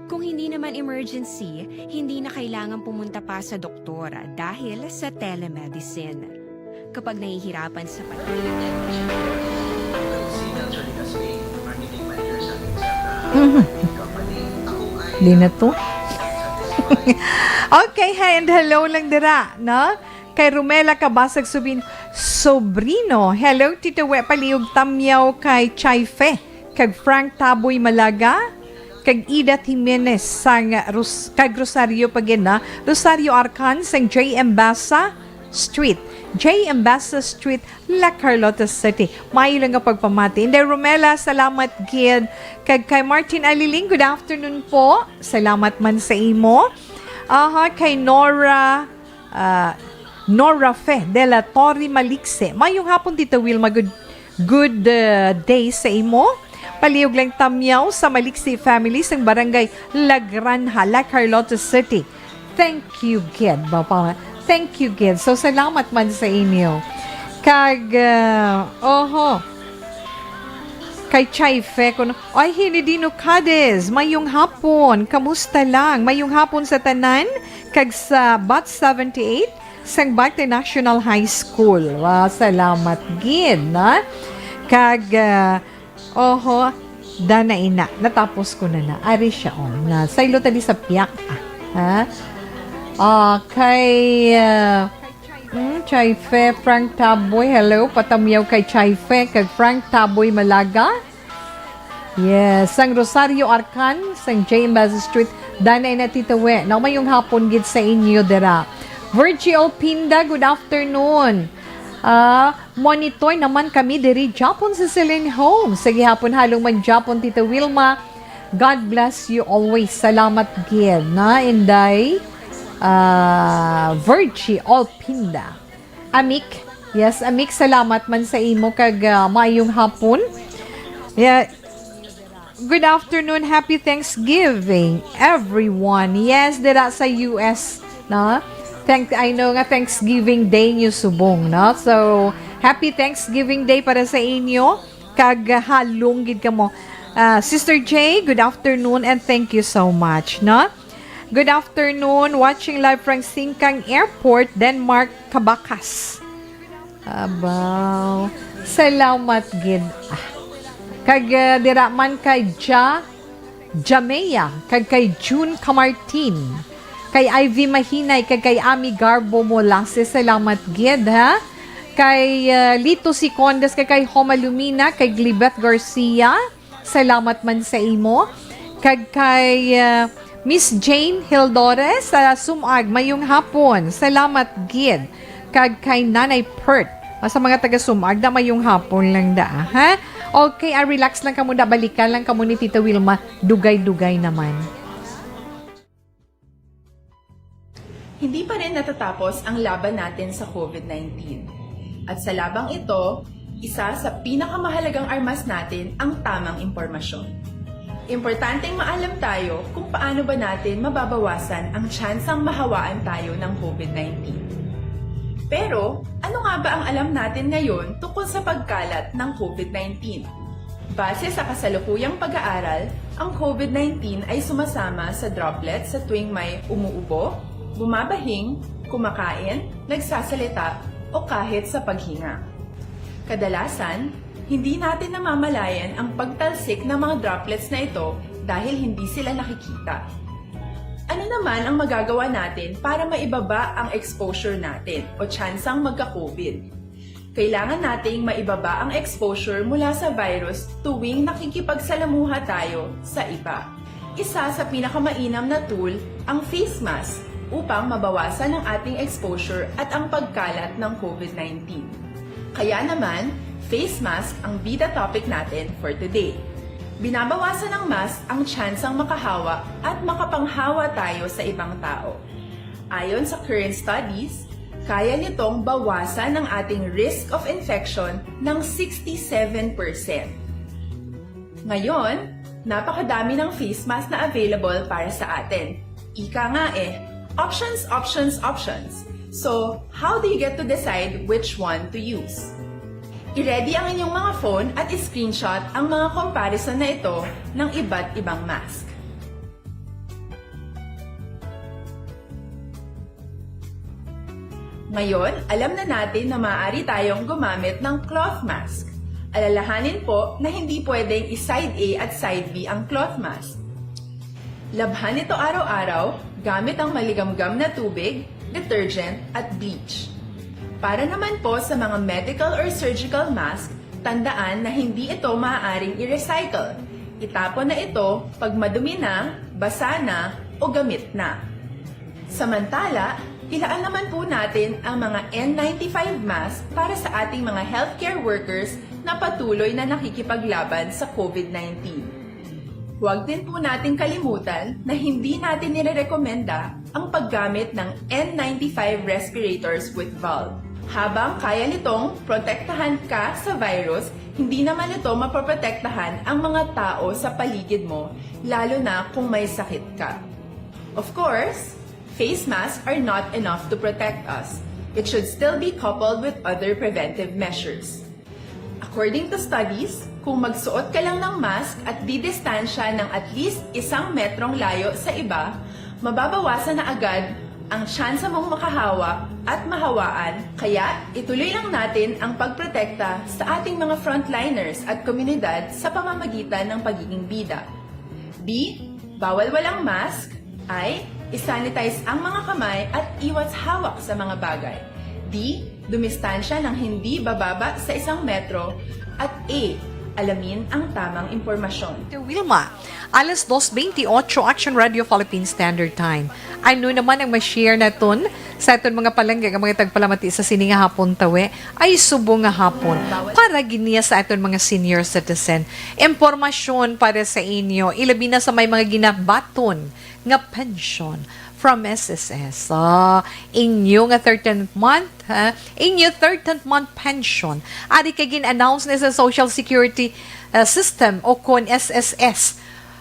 Kung hindi naman emergency, hindi na kailangan pumunta pa sa doktor dahil sa telemedicine. Kapag nahihirapan sa pag- Mhm. Di na to. Okay, hi and hello lang dira, no? Kay Romela Kabasag Subin Sobrino. Hello, Tito We, palihog tamyaw kay Chaife, kag Frank Taboy Malaga, kag Edith Jimenez sang Ros-, kag Rosario Pagena, Rosario Arcan sang J M Basa Street. J M Basa Street, La Carlota City. Maayo lang nga pagpamati. Inday Romela, salamat gid. Kag kay Martin Aliling, good afternoon po. Salamat man sa imo. Aha, kay Nora, ah, Nora Fe de la Torre Malikse. Mayong hapon, Tita Wilma. Good, good, ah, day sa imo. Palihog lang tamyaw sa Malikse family sang Barangay La Granja, La Carlota City. Thank you gid, ba pa? Thank you gid. So, salamat man sa inyo. Kag, ah, oho. Kay Chaife, kuno, ay, Hinidino Cadiz, mayong hapon. Kamusta lang? Mayong hapon sa tanan, kag sa Bat seventy-eight, sang Bate National High School. Wow, salamat gid, na? Kag, ah, oho, dana ina, natapos ko na na. Ari siya, oh, na saylo tadi sa piyak, ah. Ha? Ah, kay, ah, mm, Chaife, Frank Taboy, hello, patamyaw kay Chaife, kag Frank Taboy Malaga. Yes, sang Rosario Arcan, sang J M Basa Street, dana ina, Tita We. Na, mayong hapon gid sa inyo dira. Virgie Olpinda, good afternoon. Ah, monitor naman kami diri Japon sa Celine Home. Sige, hapon halong man Japon, Tita Wilma. God bless you always. Salamat gid, na, Inday, ah, Virgie Olpinda. Amik, yes, Amik, salamat man sa imo kag, ah, maayong hapon. Yeah. Good afternoon, happy Thanksgiving, everyone. Yes, dira sa U S, no? Thank, I know nga Thanksgiving Day niyo subong, no? So, happy Thanksgiving Day para sa inyo. Kag, ah, halong gid kamo. Ah, Sister J, good afternoon and thank you so much, no? Good afternoon, watching live from Sengkang Airport, Denmark, Cabacas. Abaw. Salamat gid. Ah. Kag, ah, dira man kay Ja, Jamea, kag kay June Camartin, kay Ivy Mahinay, kag kay Ami Garbo Molases. Salamat gid, ha? Kay, ah, Lito Sicondes, kag kay Homa Lumina, kay Glibeth Garcia. Salamat man sa imo. Kag kay, ah, Miss Jane Hildores sa Sumag, mayong hapon. Salamat gid. Kag kay Nanay Pert. Ah, sa mga taga Sumag, da, mayong hapon lang da, ha? Okay, ah, relax lang kamo da. Balikan lang kamo ni Tita Wilma. Dugay-dugay naman. Hindi pa rin natatapos ang laban natin sa COVID nineteen. At sa labang ito, isa sa pinakamahalagang armas natin ang tamang impormasyon. Importanteng maalam tayo kung paano ba natin mababawasan ang tsansang mahawaan tayo ng COVID nineteen. Pero, ano nga ba ang alam natin ngayon tungkol sa pagkalat ng COVID nineteen? Base sa kasalukuyang pag-aaral, ang COVID nineteen ay sumasama sa droplets sa tuwing may umuubo, bumabahing, kumakain, nagsasalita, o kahit sa paghinga. Kadalasan, hindi natin namamalayan ang pagtalsik ng mga droplets na ito dahil hindi sila nakikita. Ano naman ang magagawa natin para maibaba ang exposure natin o tsansang magka-COVID? Kailangan nating maibaba ang exposure mula sa virus tuwing nakikipagsalamuha tayo sa iba. Isa sa pinakamainam na tool ang face mask upang mabawasan ang ating exposure at ang pagkalat ng COVID nineteen. Kaya naman, face mask ang bida topic natin for today. Binabawasan ng mask ang tsansang makahawa at makapanghawa tayo sa ibang tao. Ayon sa current studies, Kaya nitong bawasan ang ating risk of infection ng sixty-seven percent. Ngayon, napakadami ng face mask na available para sa atin. Ika nga eh, options, options, options. So, how do you get to decide which one to use? I-ready ang inyong mga phone at i-screenshot ang mga comparison na ito ng iba't ibang mask. Ngayon, alam na natin na maaari tayong gumamit ng cloth mask. Alalahanin po na hindi pwedeng i-side A at side B ang cloth mask. Labhan ito araw-araw gamit ang maligamgam na tubig, detergent, at bleach. Para naman po sa mga medical or surgical mask, tandaan na hindi ito maaaring i-recycle. Itapon na ito pag madumi na, basa na, o gamit na. Samantala, ilaan naman po natin ang mga N ninety-five mask para sa ating mga healthcare workers na patuloy na nakikipaglaban sa COVID nineteen. Huwag din po nating kalimutan na hindi natin nirerekomenda ang paggamit ng N ninety-five respirators with valve. Habang kaya nitong protektahan ka sa virus, hindi naman ito mapoprotektahan ang mga tao sa paligid mo, lalo na kung may sakit ka. Of course, face masks are not enough to protect us. It should still be coupled with other preventive measures. According to studies, kung magsuot ka lang ng mask at didistansya ng at least isang metrong layo sa iba, mababawasan na agad ang tsansa mong makahawa at mahawaan, kaya ituloy lang natin ang pagprotekta sa ating mga frontliners at komunidad sa pamamagitan ng pagiging bida. B, bawal walang mask. I, i-sanitize ang mga kamay at iwas hawak sa mga bagay. D, dumistansya ng hindi bababa sa isang metro. At E, alamin ang tamang impormasyon. Wilma, alas dos veintiocho, Action Radio Philippine Standard Time. Ano naman ang ma-share naton sa aton mga palangga nga mga tagpalamati sa sini nga hapon, tawi? Ay, subong nga hapon. Para gid niya sa aton mga senior citizen. Impormasyon para sa inyo, ilabi na sa may mga ginabaton nga pensyon from S S S. Ah, inyo nga thirteenth month, ha? Inyo thirteenth month pension. Ari kay gin-announce na sa Social Security, ah, System o kon S S S.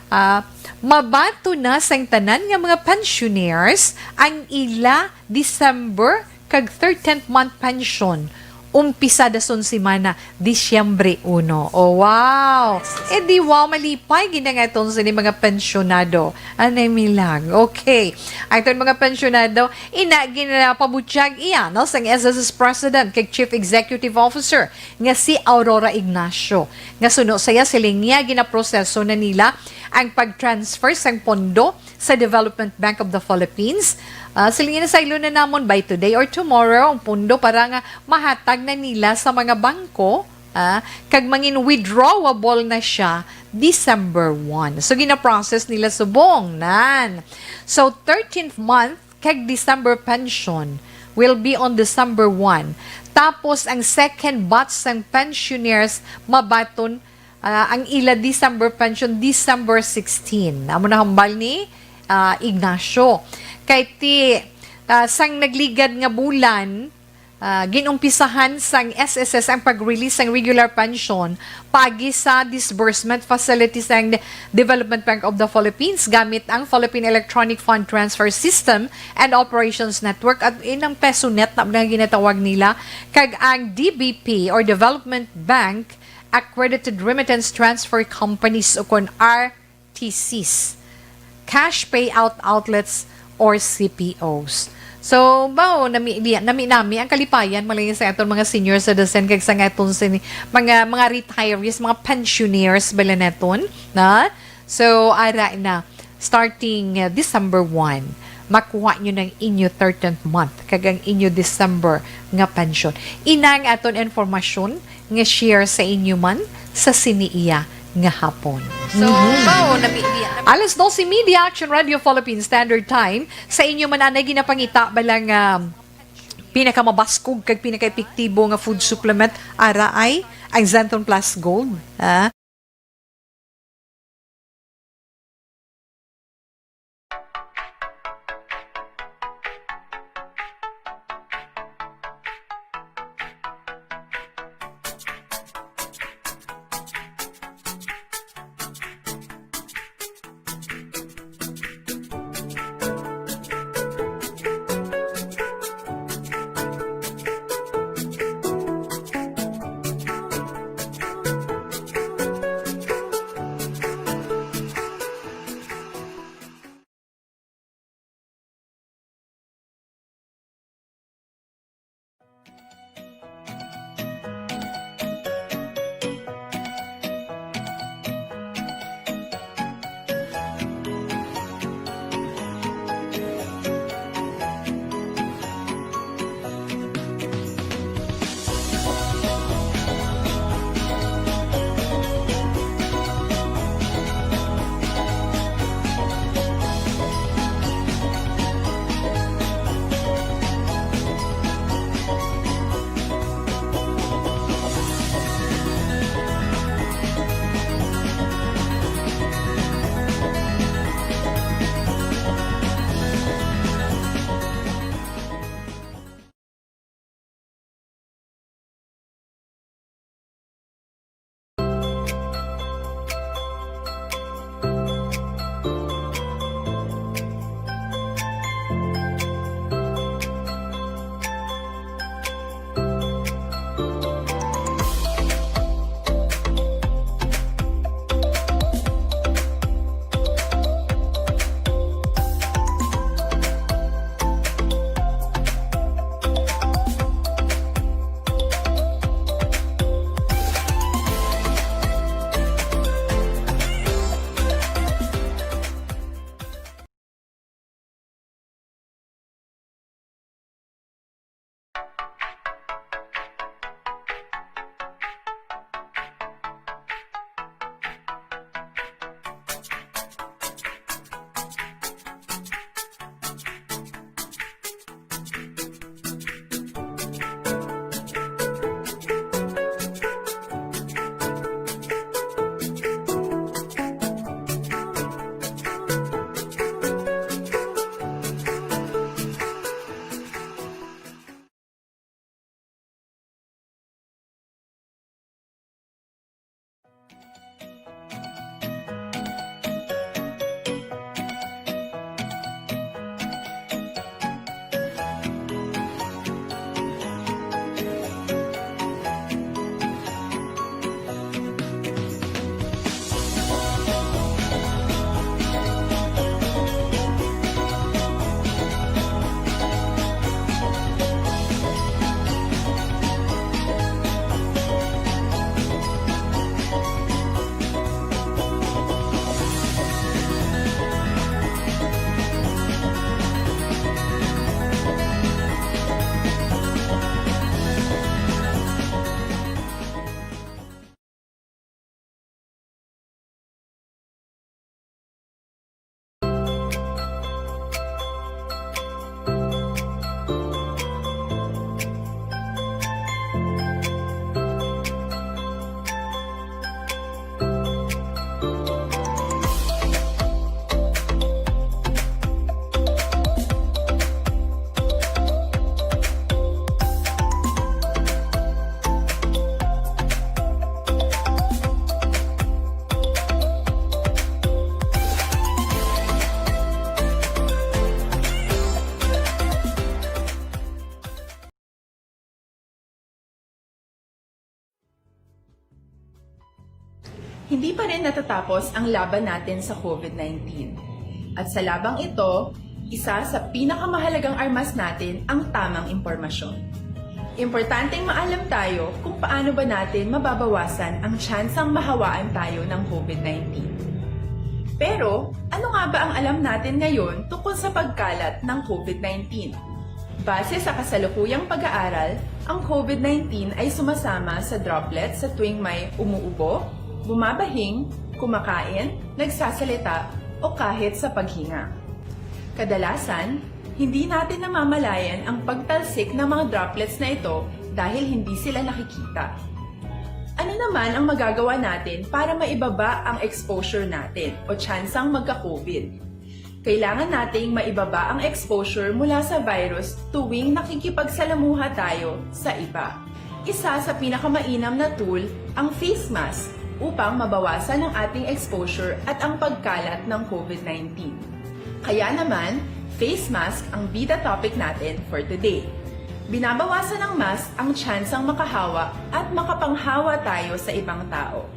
Ah, mabato na sang tanan nga mga pensioners ang ila December kag thirteenth month pension. Umpisa dason semana, Disyembre uno. Oh, wow! Eh di wow, malipay gid ang aton sini mga pensyonado. Anay mi lang. Okay. Aton mga pensyonado, ina ginapabutyag iya, no, sang S S S President kag Chief Executive Officer nga si Aurora Ignacio. Nga suno saya, siling niya, ginaproseso na nila ang pag-transfer sang pondo sa Development Bank of the Philippines. Ah, siling niya, saylo na namon by today or tomorrow ang pondo para nga mahatag na nila sa mga bangko, ah, kag mangin withdrawable na siya December one. So, gina-process nila subong nan. So, thirteenth month kag December pension will be on December one. Tapos, ang second batch sang pensioners mabaton, ah, ang ila December pension, December sixteen. Amo na hambal ni, ah, Ignacio. Kay ti, ah, sang nagligad nga bulan, ah, ginumpisahan sang S S S ang pag-release sang regular pension paagi sa disbursement facility sang Development Bank of the Philippines gamit ang Philippine Electronic Fund Transfer System and Operations Network at inang PesoNet na nga ginatawag nila, kag ang D B P or Development Bank Accredited Remittance Transfer Companies o kon R T Cs, cash payout outlets, or C P Os. So, bao, nami, di- nami, nami ang kalipayan, malay sa aton mga senior citizen, kag sa aton sini, mga, mga retirees, mga pensioners, bala naton, na? So, ara na, starting, uh, December one, makuha nyo ng inyo thirteenth month, kag ang inyo December nga pensyon. Inang aton informasyon, nga share sa inyo man sa sini iya nga hapon. So, Mhm. Bao, nami, di- Alas dos y media, Action Radio Philippine Standard Time. Sa inyo man anay ginapangita ba lang, um, pinakamabaskog kag pinakaepektibo nga food supplement, ara ay ang Zenton Plus Gold, ah? Hindi pa rin natatapos ang laban natin sa COVID nineteen. At sa labang ito, isa sa pinakamahalagang armas natin ang tamang impormasyon. Importanteng maalam tayo kung paano ba natin mababawasan ang tsansang mahawaan tayo ng COVID nineteen. Pero, ano nga ba ang alam natin ngayon tungkol sa pagkalat ng COVID nineteen? Base sa kasalukuyang pag-aaral, ang COVID nineteen ay sumasama sa droplets sa tuwing may umuubo, bumabahing, kumakain, nagsasalita, o kahit sa paghinga. Kadalasan, hindi natin namamalayan ang pagtalsik ng mga droplets na ito dahil hindi sila nakikita. Ano naman ang magagawa natin para maibaba ang exposure natin o tsansang magka-COVID? Kailangan nating maibaba ang exposure mula sa virus tuwing nakikipagsalamuha tayo sa iba. Isa sa pinakamainam na tool ang face mask upang mabawasan ang ating exposure at ang pagkalat ng COVID nineteen. Kaya naman, face mask ang bida topic natin for today. Binabawasan ng mask ang tsansang makahawa at makapanghawa tayo sa ibang tao.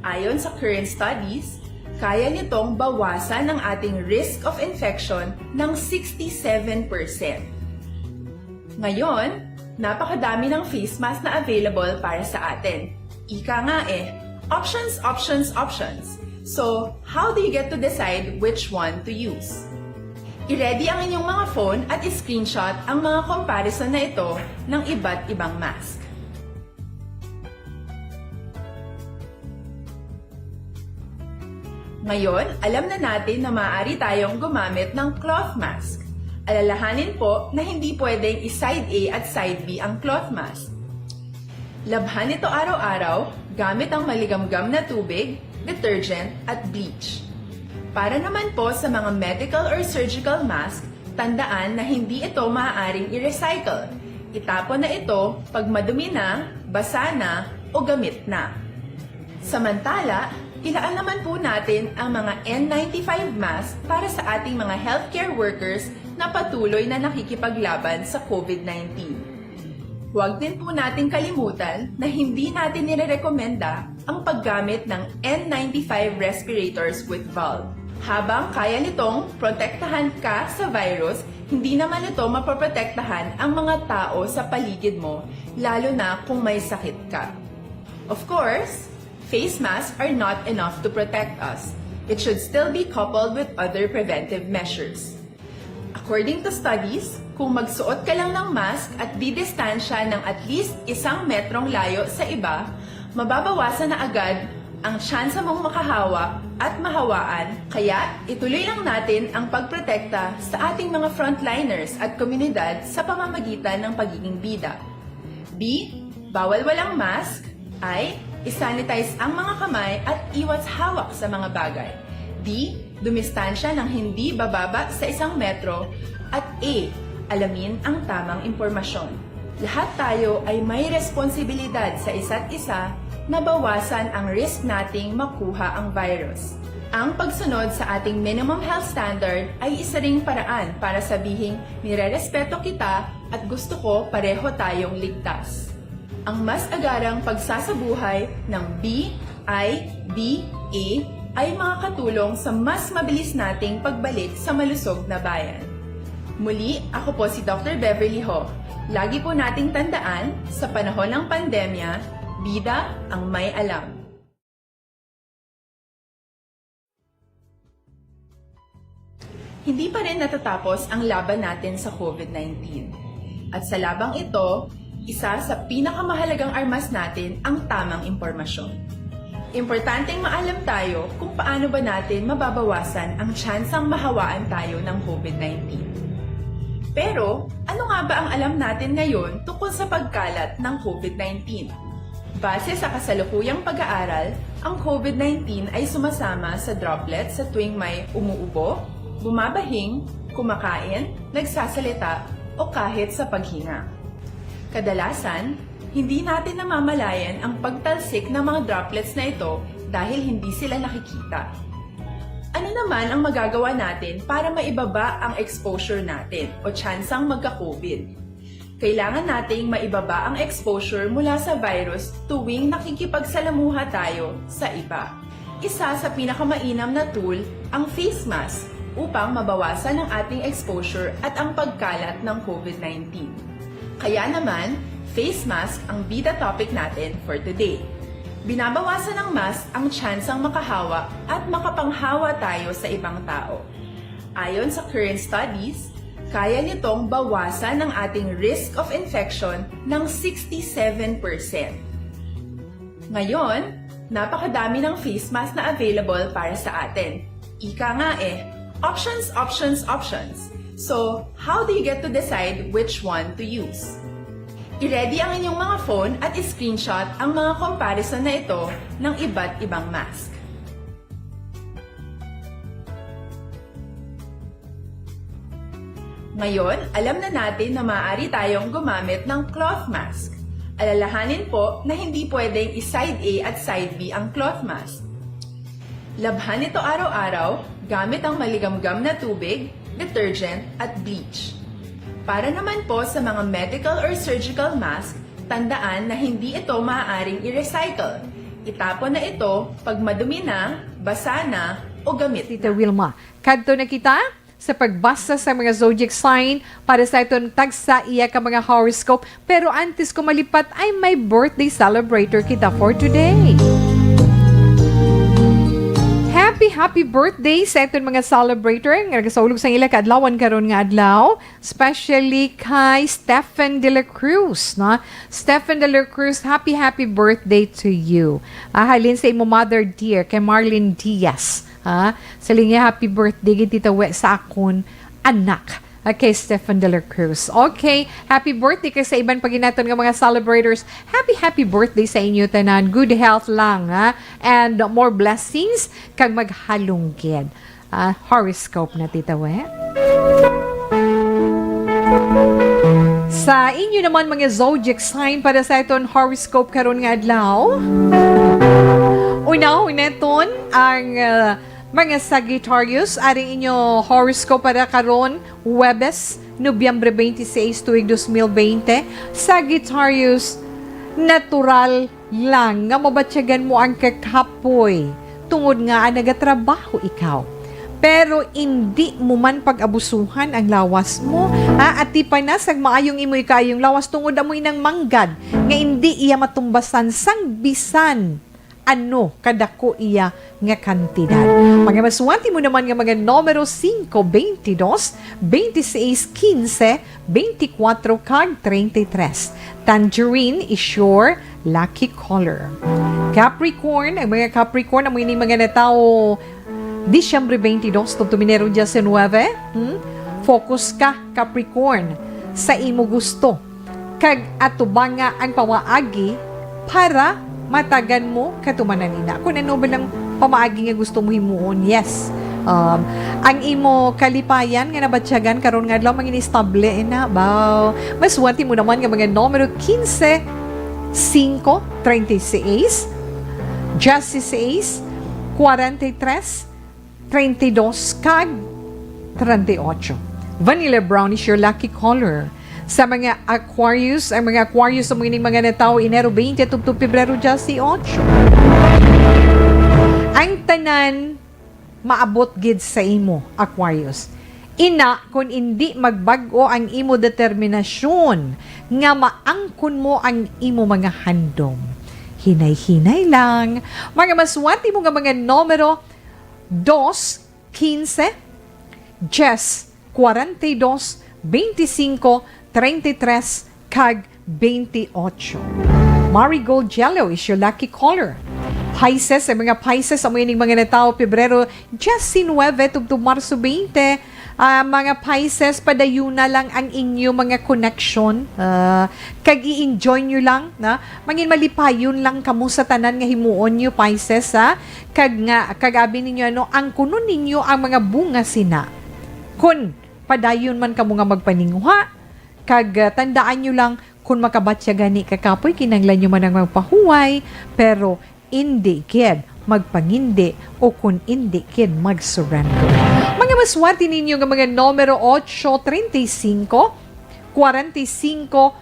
Ayon sa current studies, kaya nitong bawasan ang ating risk of infection ng sixty-seven percent. Ngayon, napakadami ng face mask na available para sa atin. Ika nga eh, options, options, options. So, how do you get to decide which one to use? I-ready ang inyong mga phone at i-screenshot ang mga comparison na ito ng iba't ibang mask. Ngayon, alam na natin na maaari tayong gumamit ng cloth mask. Alalahanin po na hindi pwedeng i-side A at side B ang cloth mask. Labhan ito araw-araw gamit ang maligamgam na tubig, detergent, at bleach. Para naman po sa mga medical or surgical mask, tandaan na hindi ito maaaring i-recycle. Itapon na ito pag madumi na, basa na, o gamit na. Samantala, ilaan naman po natin ang mga N ninety-five mask para sa ating mga healthcare workers na patuloy na nakikipaglaban sa COVID nineteen. Huwag din po nating kalimutan na hindi natin nirerekomenda ang paggamit ng N ninety-five respirators with valve. Habang kaya nitong protektahan ka sa virus, hindi naman ito mapoprotektahan ang mga tao sa paligid mo, lalo na kung may sakit ka. Of course, face masks are not enough to protect us. It should still be coupled with other preventive measures. According to studies, kung magsuot ka lang ng mask at didistansya ng at least isang metrong layo sa iba, mababawasan na agad ang tsansa mong makahawa at mahawaan, kaya ituloy lang natin ang pagprotekta sa ating mga frontliners at komunidad sa pamamagitan ng pagiging bida. B, bawal walang mask. I, isanitize ang mga kamay at iwas hawak sa mga bagay. D, dumistansya ng hindi bababa sa isang metro. At A, alamin ang tamang impormasyon. Lahat tayo ay may responsibilidad sa isa't isa na bawasan ang risk nating makuha ang virus. Ang pagsunod sa ating minimum health standard ay isa ring paraan para sabihing nirerespeto kita at gusto ko pareho tayong ligtas. Ang mas agarang pagsasabuhay ng B I D A ay makakatulong sa mas mabilis nating pagbalik sa malusog na bayan. Muli, ako po si Doctor Beverly Ho. Lagi po nating tandaan, sa panahon ng pandemya, bida ang may alam. Hindi pa rin natatapos ang laban natin sa COVID nineteen. At sa labang ito, isa sa pinakamahalagang armas natin ang tamang impormasyon. Importanteng maalam tayo kung paano ba natin mababawasan ang tsansang mahawaan tayo ng COVID nineteen. Pero, ano nga ba ang alam natin ngayon tungkol sa pagkalat ng COVID nineteen? Base sa kasalukuyang pag-aaral, ang COVID nineteen ay sumasama sa droplet sa tuwing may umuubo, bumabahing, kumakain, nagsasalita, o kahit sa paghinga. Kadalasan, hindi natin namamalayan ang pagtalsik ng mga droplets na ito dahil hindi sila nakikita. Ano naman ang magagawa natin para maibaba ang exposure natin o tsansang magka-COVID? Kailangan nating maibaba ang exposure mula sa virus tuwing nakikipagsalamuha tayo sa iba. Isa sa pinakamainam na tool ang face mask upang mabawasan ang ating exposure at ang pagkalat ng COVID nineteen. Kaya naman, face mask ang bida topic natin for today. Binabawasan ng mask ang tsansang makahawa at makapanghawa tayo sa ibang tao. Ayon sa current studies, kaya nitong bawasan ang ating risk of infection ng sixty-seven percent. Ngayon, napakadami ng face mask na available para sa atin. Ika nga eh, options, options, options. So, how do you get to decide which one to use? I-ready ang inyong mga phone at i-screenshot ang mga comparison na ito ng iba't ibang mask. Ngayon, alam na natin na maaari tayong gumamit ng cloth mask. Alalahanin po na hindi pwedeng i-side A at side B ang cloth mask. Labhan ito araw-araw gamit ang maligamgam na tubig, detergent, at bleach. Para naman po sa mga medical or surgical mask, tandaan na hindi ito maaaring i-recycle. Itapon na ito pag madumi na, basa na, o gamit Tita na. Wilma, kadto na kita sa pagbasa sa mga zodiac sign para sa aton tagsa iya ka mga horoscope. Pero antes ko malipat, ay may birthday celebrator kita for today. Happy, happy birthday sa aton mga celebrator nga nagasaulog sa ila kaadlawan karon nga adlaw, especially kay Stephen de la Cruz, no? Stephen de la Cruz, happy, happy birthday to you. Ah, halin sa imo mother dear, kay Marlene Diaz. Ha? Sa linya, happy birthday gid, Tita We, sa akon anak. Okay, Stephen de la Cruz. Okay, happy birthday kay sa iban pa gid naton nga mga celebrators. Happy, happy birthday sa inyo tanan. Good health lang, ha? And more blessings, kag maghalunggid. Ah, horoscope na, Tita We. Sa inyo naman mga zodiac sign para sa aton horoscope karon nga adlaw. Unahon naton ang, ah, mga Sagittarius, aring inyo horoscope para karon, Huwebes, Nobyembre twenty-six, tuig dos mil bente. Sagittarius, natural lang nga mabatyagan mo ang kakapoy tungod nga nagatrabaho ikaw. Pero indi mo man pag-abusuhan ang lawas mo. Ha? Atipan na sang maayong imo ikaayong lawas tungod amo inang manggad nga indi iya matumbasan sang bisan ano kadako iya nga kantidad. Mga maswati mo naman nga mga numero singko, bentidós, bentisais, kinse, bentikwatro, kag treinta y tres. Tangerine is your lucky color. Capricorn, ang mga Capricorn, amo ini mga natawo Disyembre twenty-two, tubtob Enero diecinuebe. Hmm? Focus ka, Capricorn, sa imo gusto. Kag atubanga ang pamaagi para matagan mo katumanan nina. Kung ano ba lang pamaagi nga gusto mo himuon, yes. Um, ang imo kalipayan nga nabatyagan karon nga adlaw, mangin-estable na, baw. Maswati mo naman nga mga numero kinse, singko, treinta y seis, dieciséis, cuarenta y tres, treinta y dos, kag treinta y ocho. Vanilla brown is your lucky color. Sa mga Aquarius, ang mga Aquarius sa mga ining mga natawo, Enero twenty tubtob Pebrero dieciocho. Ang tanan maabot gid sa imo, Aquarius. Ina, kung indi magbag-o ang imo determinasyon nga maangkon mo ang imo mga handom, hinay-hinay lang. Mga maswati mo nga mga numero, dos, kinse, diyes, kwarenta y dos, beintisinko, treinta y tres, kag bentiocho. Marigold yellow is your lucky color. Pisces, ang mga Pisces, amo ining mga natawo Pebrero diecinuebe tubtob Marso twenty. Ah, mga Pisces, padayuna lang ang inyo mga connection. Ah, kag i-enjoy nyo lang, na? Mangin malipayon lang kamo sa tanan nga himuon nyo, Pisces, ha? Kag nga, kag abi ninyo, ano, angkunon ninyo ang mga bunga sina. Kun padayon man kamo nga magpaninguha, kag, ah, tandaan nyo lang, kun makabatya gani ka kapoy, kinahanglan nyo man ang magpahuway, pero indi gid magpangindi o kun indi gid mag-surrender. Mga maswerte ninyo nga mga numero ocho, treinta y cinco, kwarenta y singko,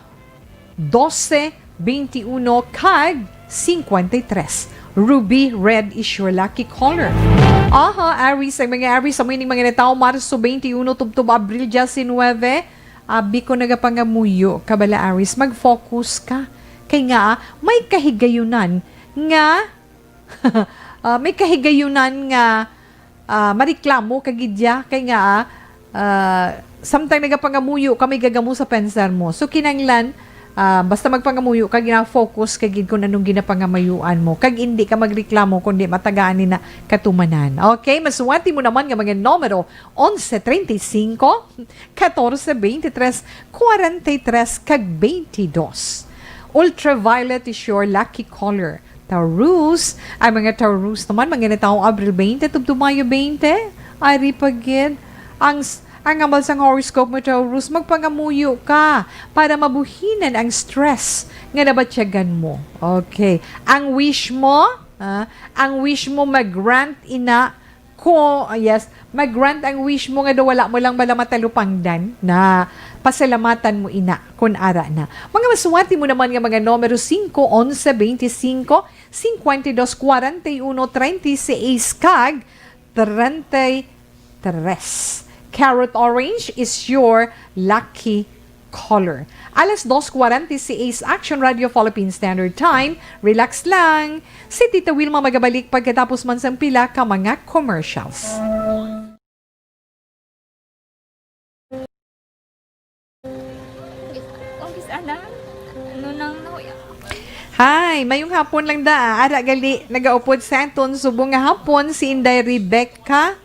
dose, beintiuno, kag singkwenta y tres. Ruby red is your lucky color. Aha, Aries, ang mga Aries, sa mga mga tawo, Marso twenty-one, tubtob Abril diecinuebe, abi ko nagapangamuyo ka bala, Aries, mag-focus ka. Kay nga, may kahigayunan nga, ah, may kahigayunan nga, ah, mareklamo ka gid ya, kay nga, ah, sometimes nagapangamuyo ka, may gagamo sa pensar mo. So, kinahanglan, ah, basta magpangamuyo ka, gina-focus ka gid kung anong ginapangamayuan mo. Kag hindi ka magreklamo, kundi matagaan ni na katumanan. Okay? Masuwati mo naman nga mga numero, onse treinta y cinco, catorce veintitrés, cuarenta y tres, kag veintidós. Ultraviolet is your lucky color. Taurus, ang mga Taurus naman, mga nataong Abril twenty tubtob Mayo twenty, ari pa gid. Ang, s- ang amal sang horoscope mo, Taurus, magpangamuyo ka para mabuhinan ang stress nga nabatyagan mo. Okay. Ang wish mo, ah, ang wish mo mag-grant ina ko, ah, yes, mag-grant ang wish mo nga daw wala mo lang bala matalupangdan na pasalamatan mo ina kun ara na. Mga masuwati mo naman nga mga numero singko, onse, veinticinco, cincuenta y dos, cuarenta y uno, treinta y seis, kag treinta y tres. Carrot orange is your lucky color. Alas dos kwarenta y seis, Action Radio Philippine Standard Time. Relax lang. Si Tita Wilma magabalik pagkatapos man sang pila ka mga commercials. Hi, mayong hapon lang da. Ara gali, nagaupod sa aton subong nga hapon si Inday Rebecca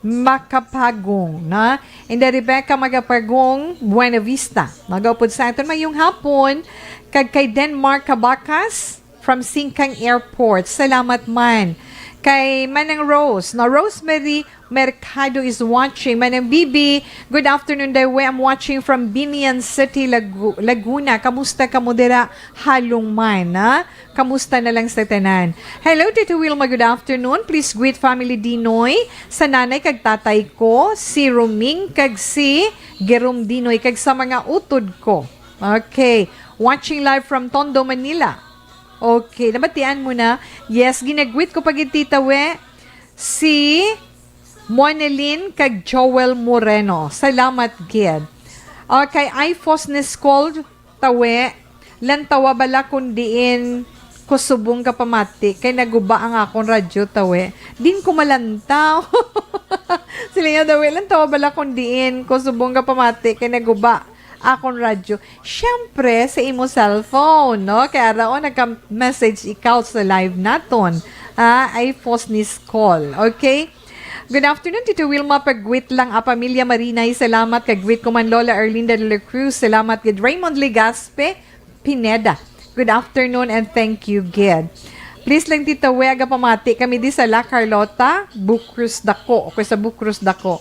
Macapagong, na? Inday Rebecca Macapagong, Buena Vista. Nagaupod sa aton mayong hapon. Kag kay Denmark Cabacas, from Singkang Airport. Salamat man. Kay Manang Rose, no? Rosemary Mercado is watching. Manang Bibi, good afternoon, Daywe. I'm watching from Binian City, Lagu-, Laguna. Kamusta kamo dira? Halong man, ha? Kamusta na lang sa tanan? Hello, Tito Wilma. Good afternoon. Please greet family Dinoy, sa nanay kag tatay ko, si Roming kag si Jerome Dinoy, kag sa mga utod ko. Okay. Watching live from Tondo, Manila. Okay, nabatian mo na? Yes, ginagwit ko pa gid, Tita We, si Monelin kag Joel Moreno. Salamat gid. Okay, I Fosnis called, Tawe. Lantawa bala kung diin ko subong ka pamati kay naguba ang akon radyo, Tawe. Din ko malantaw. Sila niya, Tawe, lantawa bala kung diin ko subong ka pamati kay naguba akon radyo. Siyempre, sa imo cellphone, no? Kaya raon nagka-message ikaw sa live naton. Ah, I Fosnis call. Okay? Good afternoon, Tito Wilma. Pag-greet lang, ah, pamilya Marinay. Salamat. Kag-greet ko man, Lola Erlinda de la Cruz. Salamat. Gid Raymond Legaspi Pineda. Good afternoon and thank you, gid. Please lang, Tita We, aga pamati kami di sa La Carlota, Bucruz Dako. Okay, sa Bucruz Dako.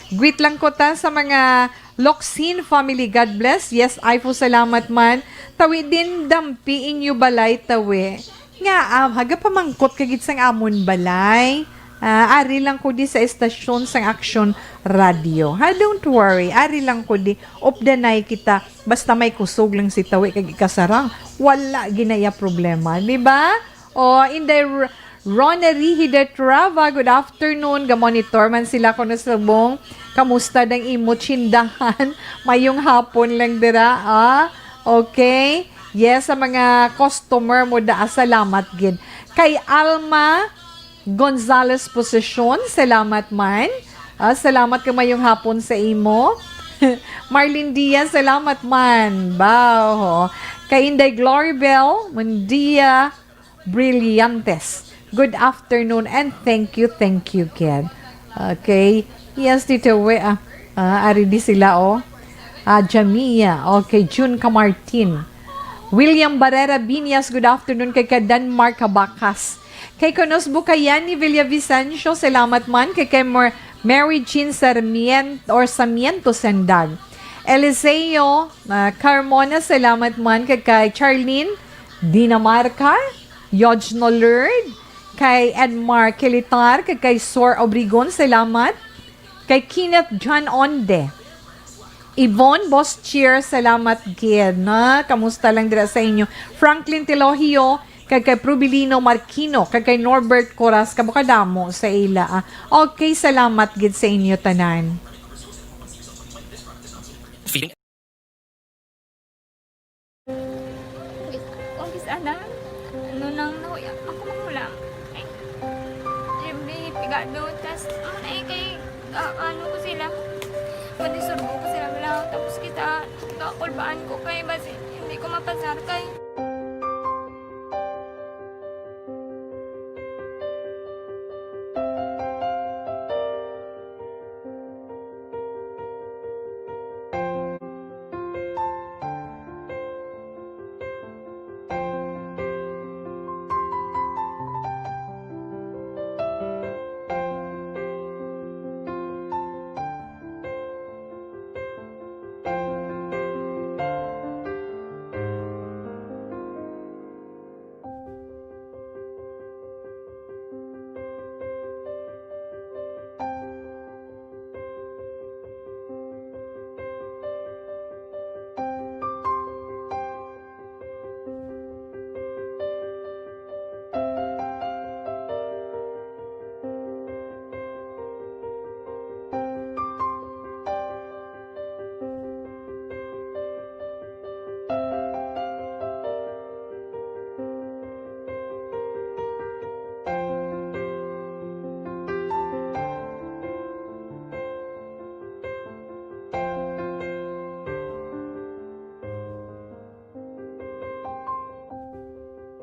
Greet lang ko ta sa mga Loksin family, God bless. Yes, ay po, salamat man. Tawi din dampi inyo balay, Tawi. Nga, ah, haga pamangkot ka gid sang amon balay. Ah, ari lang ko di sa estasyon sang Action Radio. Ha, don't worry. Ari lang ko di. Updanay kita. Basta may kusog lang si Tawi kag ikasarang. Wala ginaya problema. Di ba? O, Inday R-, Rona Rihida Trava, good afternoon. Ga-monitor man sila ko na subong. Kamusta dang imo tsindahan? Mayong hapon lang dira, ah. Okay. Yes, sa mga customer mo da, salamat gid. Kay Alma Gonzales Posesyon, salamat man. Ah, salamat ka, mayong hapon sa imo. Marlene Diaz, salamat man. Bao. Kay Inday Glory Bell, Mundia Brillantes. Good afternoon and thank you, thank you, Ken. Okay. Yes, Tito We, ah, ah, ari di sila, oh. Ah, Jamia. Okay, June Camartin. William Barrera Binyas, good afternoon kay ka Denmark Cabacas. Kay Kunos Bukayan ni Villavicencio, salamat man. Kay, kay Mer-, Mary Jean Sarmiento or Sarmiento Sendag. Eliseo, ah, Carmona, salamat man. Kay, kay Charlene Dinamarca, Yojno Lurd, kay Edmar Kilitar, kay, kay Sor Obregon, salamat. Kay Kenneth John Onde. Yvonne Boschier, salamat gid, na. Kamusta lang dira sa inyo? Franklin Telogio, kag kay Prubilino Marquino, kag kay Norbert Coras, kabukadamo sa ila, ah. Okay, salamat gid sa inyo tanan. Feeling Kung kis-, ana, ano nang nahuya, ako manghulam. Ay, every pigado, tas, ano na eh, kay, ah, ano ko sila, madisturbo ko sila, wala, tapos kita, kakulbaan ko kay, basi, hindi ko mapasar kay.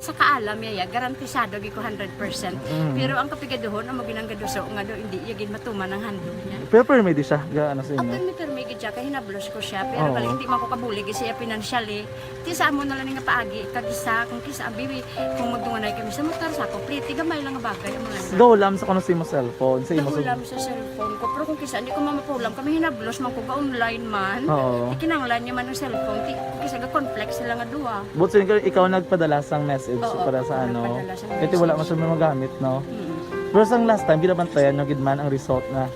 Sa kaalam niya, ya, garantisado gid ko hundred percent. Mm. Pero ang kapigaduhon, amo ginang gaduso nga daw hindi iya gid matuman ang handog niya. Pero permi di siya, ga, ano sa inyo? Permi, permi gid siya, kay hinablos ko siya. Pero Oo. Balik, di man ko kabulig siya financially. Ti sa amo na lang nga paagi, kag isa, kung kisa, abi, kung magdunganay kami sa motor, sa complete, gamay lang nga bagay ang mga Gahulam sa kuno sa imo cellphone, sa imo sa Gahulam sa cellphone ko. Pero kung kisa, hindi ko mamapulam, kami hinablos man ko, ga-online man. Oo. Ti kinahanglan niya man ang cellphone. Ti, kisa ga-conflict sila nga duha. But so, ikaw, ikaw nagpadala sang message Oo, para sa ako ano? Nagpadala sang Kasi wala man message. Siya magamit, no? Mm. Pero sang last time, ginabantayan nyo gid man ang result na.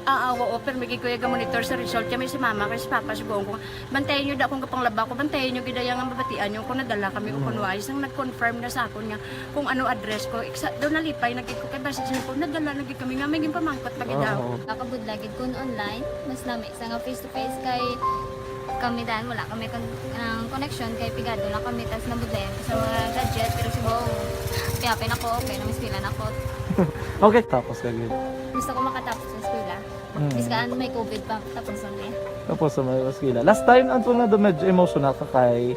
Ah, ah, oo, pero may gid ko iya ga-monitor sa result. Kami si mama, kay si papa, si buong ko. Bantayan nyo da akong gapanglaba ko, bantayan nyo gid ang mabatian nyo kung nadala kami o kung Mm. wala. Isang nag-confirm na sa akon nga kung ano address ko. Iksa, daw nalipay na gid ko kay basi sa ko, nadala na gid kami nga may ginpamangkot pa gid Oo. Daw. Nakabudlay gid kun online, mas lami sa nga face to face kay kami dan wala kami kon-, ang connection kay pigado lang kami tas nabudlayan ko sa mga gadget pero si Bong, piyapin ako, okay na, mas pila na ako. Okay, tapos ka gid. Gusto ko makatapos sa eskwela. Mm. Bis ka ano, may covid pa, tapos ang eh. Tapos sa may eskwela. Last time, ang tunga do medyo emotional ka kay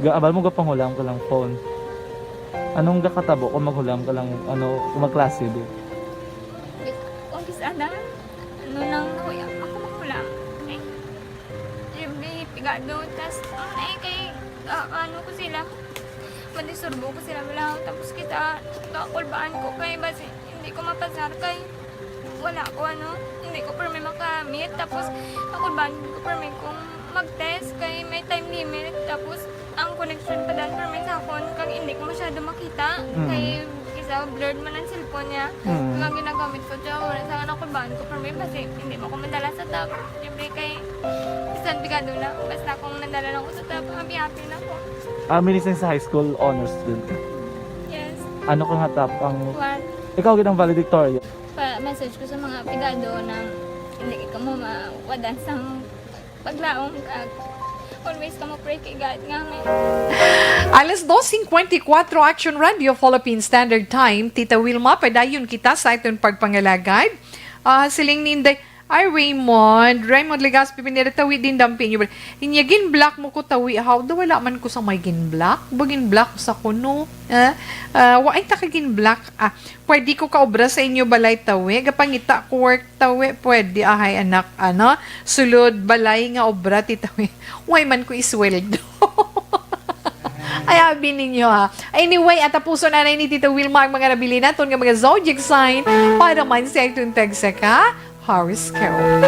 gaabal mo gapanghulam ka lang phone. Anong gakatabo kung maghulam ka lang, ano, kung magklase, di? Kung kis-, ana, ano lang, nahuya, ako manghulam. Eh, yung may pigado, tas, ano na eh, kay, ah, ano ko sila, madisturbo ko sila, wala, tapos kita, kakulbaan ko kay, basi, hindi ko mapasar kay, wala ko, ano, hindi ko permi makamit. Tapos, ako ba, hindi ko permi kung mag-test kay may time limit. Tapos, ang connection pa dan permi sa akon, kag hindi ko masyado makita. Mm. Kay, isa, blurred man ang cellphone niya. Mm. Kag ang ginagamit ko, siya, wala sa akin, ako ba, hindi ko permi, basi, hindi mo ko madala sa top. Siyempre, kay, bisan pigado na, basta kung nadala lang ko sa top, happy-happy na ko. Ah, minising sa high school honors student ka? Yes. Ano ka nga top ang One. Ikaw gid ang valedictorian. Pa-message ko sa mga pigado na hindi ka mo mawadan sang paglaom kag always ka mo pray kay God nga may Alas dos cincuenta y cuatro, Action Radio Philippine Standard Time. Tita Wilma, padayon kita sa aton pagpangalagad. Ah, siling ni Inday, ay, Raymond, Raymond Legaspi Pineda, tawi din dampi niyo. Inya, gin-block mo ko, tawi. How do, wala man ko sa may gin-block? Ba gin-block sa kuno? Ah, ah, wa ay ta ka gin-block. Ah, Pwede ko kaobra sa inyo balay, tawi? Gapangita ko work, tawi? Pwede, ahay, anak, ano? Sulod balay nga obra, ti tawi. Way man ko isweldo. Ay, abi ninyo, ha. Anyway, at tapuson na ni Tita Wilma ang mga nabili naton nga mga zodiac sign para man sa itong tagsa ka horoscope.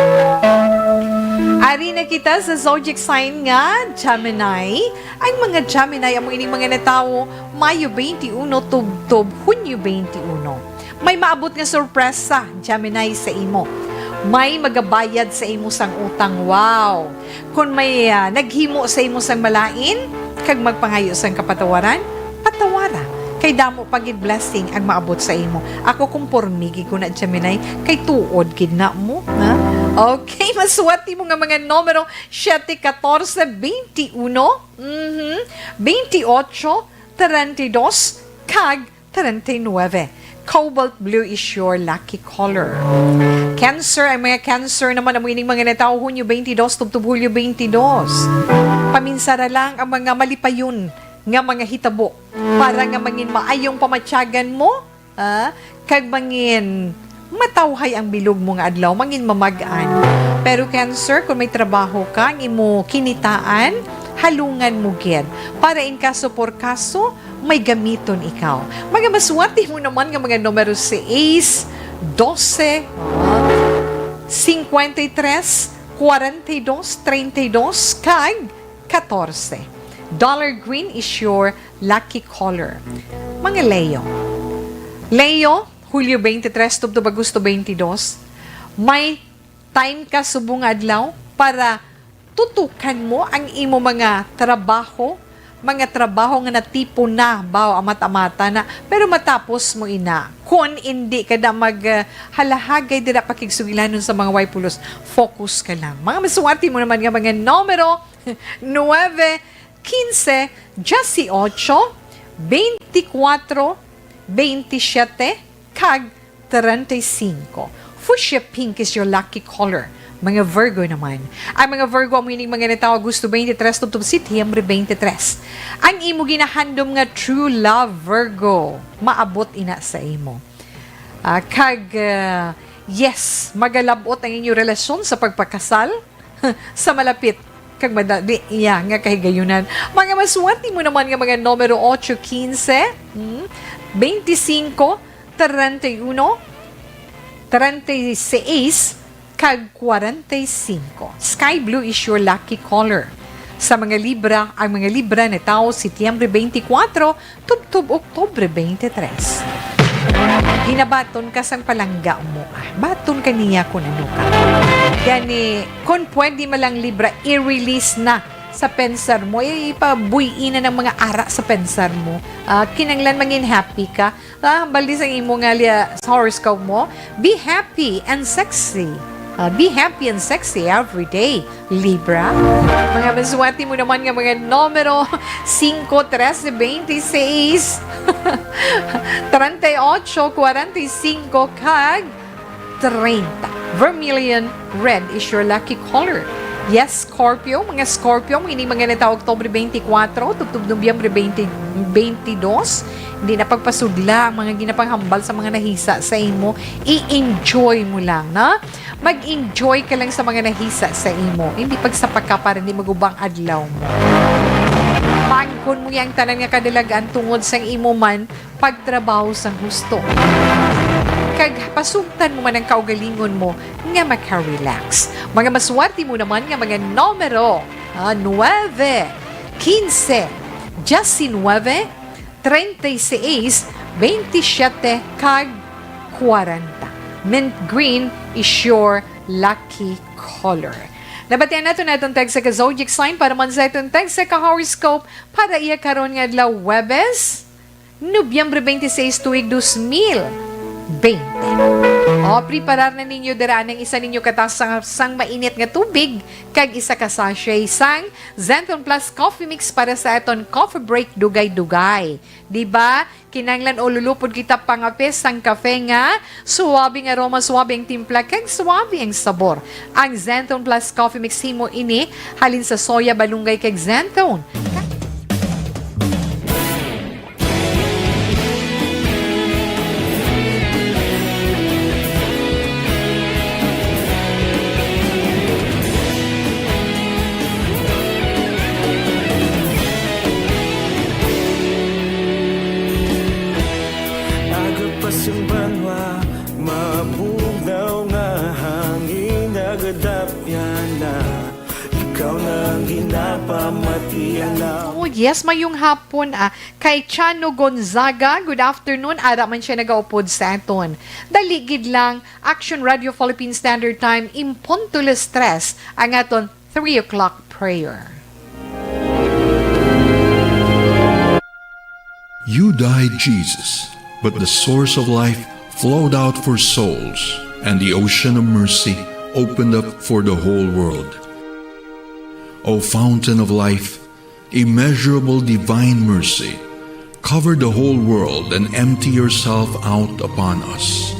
Ari na kita sa zodiac sign nga Gemini. Ang mga Gemini amo ining mga natawo Mayo twenty-one tubtob Hunyo twenty-one. May maabot nga sorpresa, Gemini, sa imo. May magabayad sa imo sang utang. Wow! Kon may, ah, naghimo sa imo sang malain, kag magpangayo sang kapatawaran, patawara. Kay damo pa gid blessing ang maabot sa imo. Ako, kumpormi gid ko na, Gemini, kay tuod gid na mo, ha? Okay, masuwat mo nga mga numero, siete, katorse, twenty-uno, mhm, twenty-ocho, treinta y dos, kag treinta y nueve. Cobalt blue is your lucky color. Cancer, ang mga Cancer naman, amo ining mga natawo Hunyo twenty-dos tubtob Hulyo twenty-dos. Paminsara lang ang mga malipayon nga mga hitabo para nga mangin maayong pamatyagan mo, ah, kag mangin matawhay ang bilog mo nga adlaw, mangin mamag-an. Pero Cancer, kung may trabaho ka, ang imo kinitaan, halungan mo gid. Para in kaso por kaso, may gamiton ikaw. Mga maswerte mo naman nga mga numero sais, dose, cincuenta y tres, cuarenta y dos, treinta y dos, kag katorse. Dollar green is your lucky color. Mga Leo. Leo, Hulyo twenty-three tubtob Agosto twenty-two, may time ka subong nga adlaw para tutukan mo ang imo mga trabaho, mga trabaho nga natipon na, baw, amat-amata na, pero matapos mo ina. Kon indi ka na mag, ah, halahagay dira pakigsugilanon sa mga way pulos, focus ka lang. Mga maswerte mo naman nga mga numero, nuebe, quince, dieciocho, veinticuatro, veintisiete, kag treinta y cinco. Fuchsia pink is your lucky color. Mga Virgo naman. Ang mga Virgo, amo ining mga natawo Agosto twenty-three tubtob Setyembre twenty-three. Ang imo ginahandom nga true love, Virgo, maabot ina sa imo. Ah, kag, ah, yes, magalab-ot ang inyo relasyon sa pagpakasal sa malapit kag madali iya nga kahigayunan. Mga maswerte mo naman nga mga numero ocho, quince, hmm, veinticinco, treinta y uno, treinta y seis, kag cuarenta y cinco. Sky blue is your lucky color. Sa mga Libra, ang mga Libra natawo Setyembre twenty-four tubtob Oktubre twenty-three. Ginabaton ka sang palangga mo, ah. Baton ka niya kung ano ka. Gani, kung pwede man lang, Libra, i-release na sa pensar mo. I-, ipabuy-i na ng mga ara sa pensar mo. Ah, kinanglan mangin happy ka. Ah, hambal di sang imo nga liya sa horoscope mo, be happy and sexy. Ah, be happy and sexy every day, Libra. Mga maswerte mo naman nga mga numero, singko, trese, bente y seis, treinta y ocho, cuarenta y cinco, kag treinta. Vermilion red is your lucky color. Yes, Scorpio, mga Scorpio, mo ini mga natawo Oktubre twenty-four, tubtob Nobyembre twenty, twenty-two. Hindi na pagpasudla ang mga ginapanghambal sa mga nahisa sa imo. I-enjoy mo lang, na? Mag-enjoy ka lang sa mga nahisa sa imo. Hindi pagsapaka para hindi magubang adlaw mo. Pangkon mo yang tanan nga kadalagan tungod sang imo man pagtrabaho sang husto. Kag pasugtan mo man ang kaugalingon mo nga maka-relax. Mga maswerte mo naman nga mga numero, ah, nuebe, quince, diecinuebe, treinta y seis, veintisiete, kag cuarenta. Mint green is your lucky color. Nabatian nato na itong text sa ka-zodiac sign para man sa itong text sa ka-horoscope para iya karon nga adlaw, Huwebes, Nobyembre twenty-six, tuig dos mil bente. O, preparar na ninyo dira ang isa ninyo ka tasa sang mainit nga tubig kag isa ka sachet sang Zenton Plus Coffee Mix para sa aton coffee break dugay-dugay. Di ba? Kinahanglan ululupod kita pangape sang kafe nga suabe ang aroma, suabe ang timpla, kag suabe ang sabor. Ang Zenton Plus Coffee Mix, himo ini halin sa soya, balunggay, kag Zenton. Aga pa sing banwa, mabugnaw nga hangin, nagadapyan na. Ikaw na ang ginapamatian na. Uy, Yes, mayong hapon, ah, kay Chano Gonzaga. Good afternoon. Ara man siya nagaupod sa aton. Dali gid lang, Action Radio Philippine Standard Time, in punto las tres ang aton three o'clock prayer. You died, Jesus, but the source of life flowed out for souls, and the ocean of mercy opened up for the whole world. O fountain of life, immeasurable divine mercy, cover the whole world and empty yourself out upon us.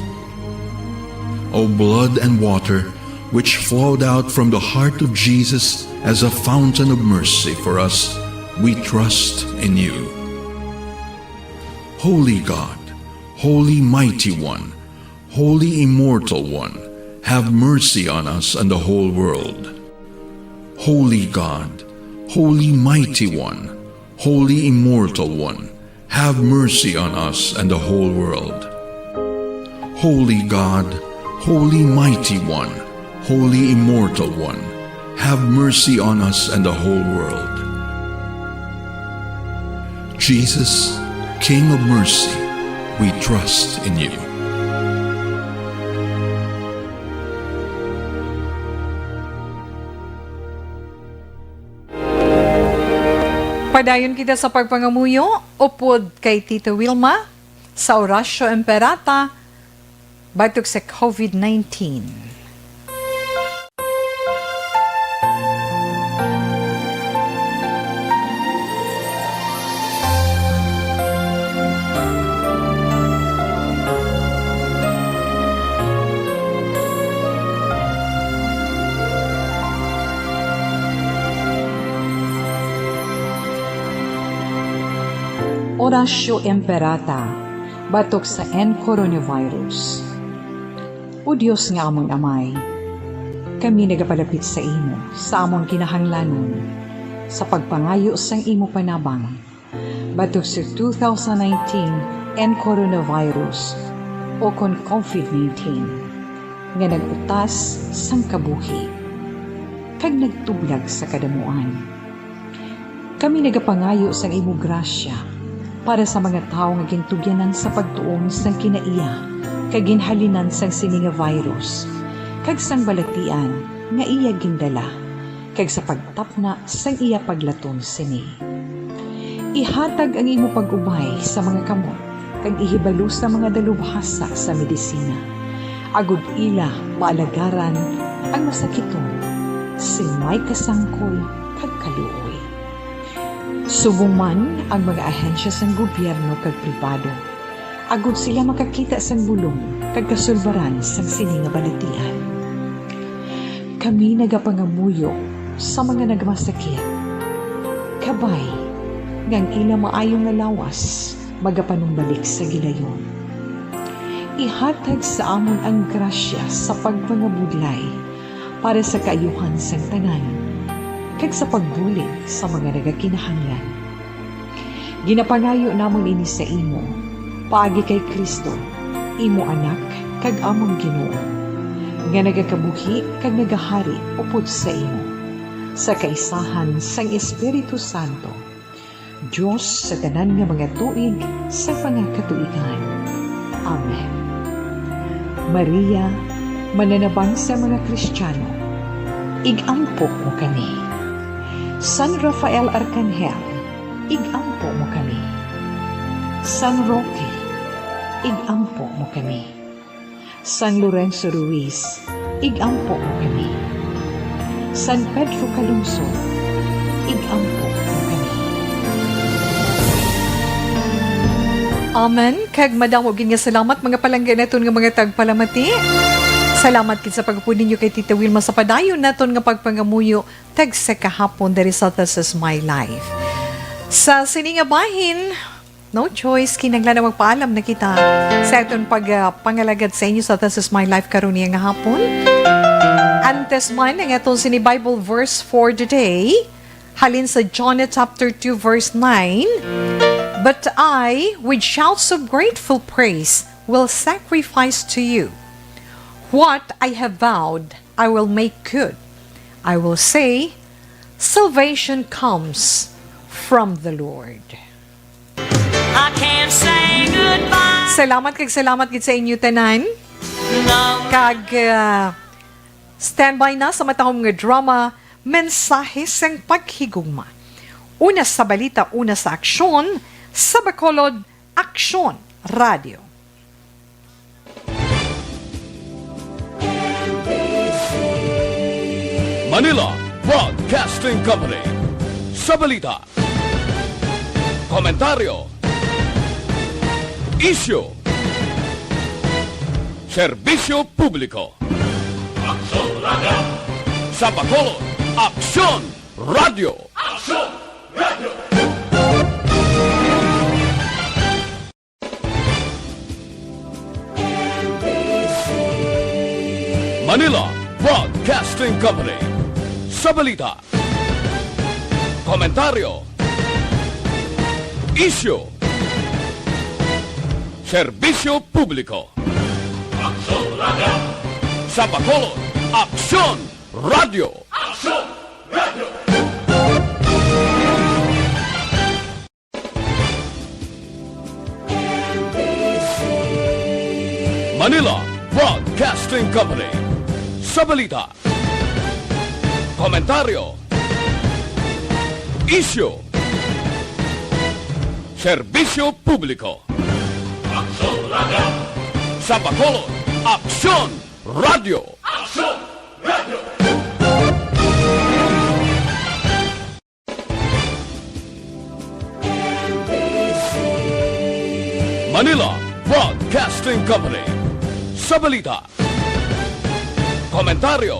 O blood and water, which flowed out from the heart of Jesus as a fountain of mercy for us, we trust in you. Holy God, Holy Mighty One, Holy Immortal One, have mercy on us and the whole world. Holy God, Holy Mighty One, Holy Immortal One, have mercy on us and the whole world. Holy God, Holy Mighty One, Holy Immortal One, have mercy on us and the whole world. Jesus, King of mercy, we trust in you. Padayon kita sa pagpangamuyo upod kay Tito Wilma sa Oratio Imperata batok sa COVID nineteen. Oratio Imperata, batok sa N coronavirus. O Dios nga amon Amay, kami nagapalapit sa imo sa amon kinahanglanon sa pagpangayo sang imo panabang batok sa two thousand nineteen N coronavirus, o kon COVID nineteen, nga nag-utas sang kabuhi kag nagtublag sa kadamuan. Kami nagapangayo sang imo grasya para sa mga tawo nga gintugyanan sa pagtuon sang kinaiya kag ginhalinan sang sini nga virus, kag sang balatian nga iya gindala, kag sa pagtapna sang iya paglaton sini. Ihatag ang imo pag-ubay sa mga kamot, kag ihibalo sa mga dalubhasa sa medisina, agod ila maalagaran ang masakiton sing may kasangkol kag kaluoy. Subong man ang mga ahensya sang gobyerno kag pribado, agod sila makakita sang bulong kag kasulbaran sang sini nga balatian. Kami nagapangamuyo sa mga nagmasakit, kabay nga ang ila maayo nga lawas magapanumbalik sa gilayon. Ihatag sa amon ang grasya sa pagpangabudlay para sa kaayuhan sang tanan, kag sa pagbulig sa mga nagakinahanglan. Ginapangayo namon ini sa imo, paagi kay Cristo, imo Anak kag amon Ginoo, nga nagakabuhi kag nagahari upod sa imo, sa kaisahan sang Espiritu Santo, Dios sa tanan nga mga tuig sa mga katuigan. Amen. Maria, mananabang sa mga Kristiyano, ig-ampo mo kami. San Rafael Arcangel, ig-ampo mo kami. San Roque, ig-ampo mo kami. San Lorenzo Ruiz, ig-ampo mo kami. San Pedro Calungsod, ig-ampo mo kami. Amen. Kag madamo gid nga salamat, mga palangga naton nga mga tagpalamati. Salamat gid sa pag-upod ninyo kay Tita Wilma sa padayon naton nga pagpangamuyo tagsa kahapon diri sa This Is My Life. Sa sini nga bahin, no choice, kinahanglan na magpaalam na kita sa aton pag, ah, pangalagad sa inyo sa This Is My Life karon niya nga hapon. Antes man ang aton sini Bible verse for the day, halin sa John chapter two verse nine, "But I, with shouts of grateful praise, will sacrifice to you. What I have vowed, I will make good. I will say, 'Salvation comes from the Lord. I can't say goodbye. Salamat kag salamat gid sa inyo tanan. No. Kag, ah, standby na sa matahom nga drama, Mensahe sang Paghigugma. Una sa balita, una sa aksyon, sa Bacolod, Aksyon Radio. Manila Broadcasting Company. Sa balita, komentaryo, isyu, serbisyo publiko. Aksyon Radio. Sa Bacolod, Aksyon Radio. Aksyon Radio. Manila Broadcasting Company. Sa balita, komentaryo, isyu, serbisyo publiko. Aksyon Radio. Sa Bacolod, Aksyon Radio. Aksyon Radio. Manila Broadcasting Company. Sa balita, komentaryo, isyu, serbisyo publiko. Aksyon Radio. Sa Bacolod, Aksyon Radio. Aksyon Radio. Manila Broadcasting Company. Sa balita, komentaryo,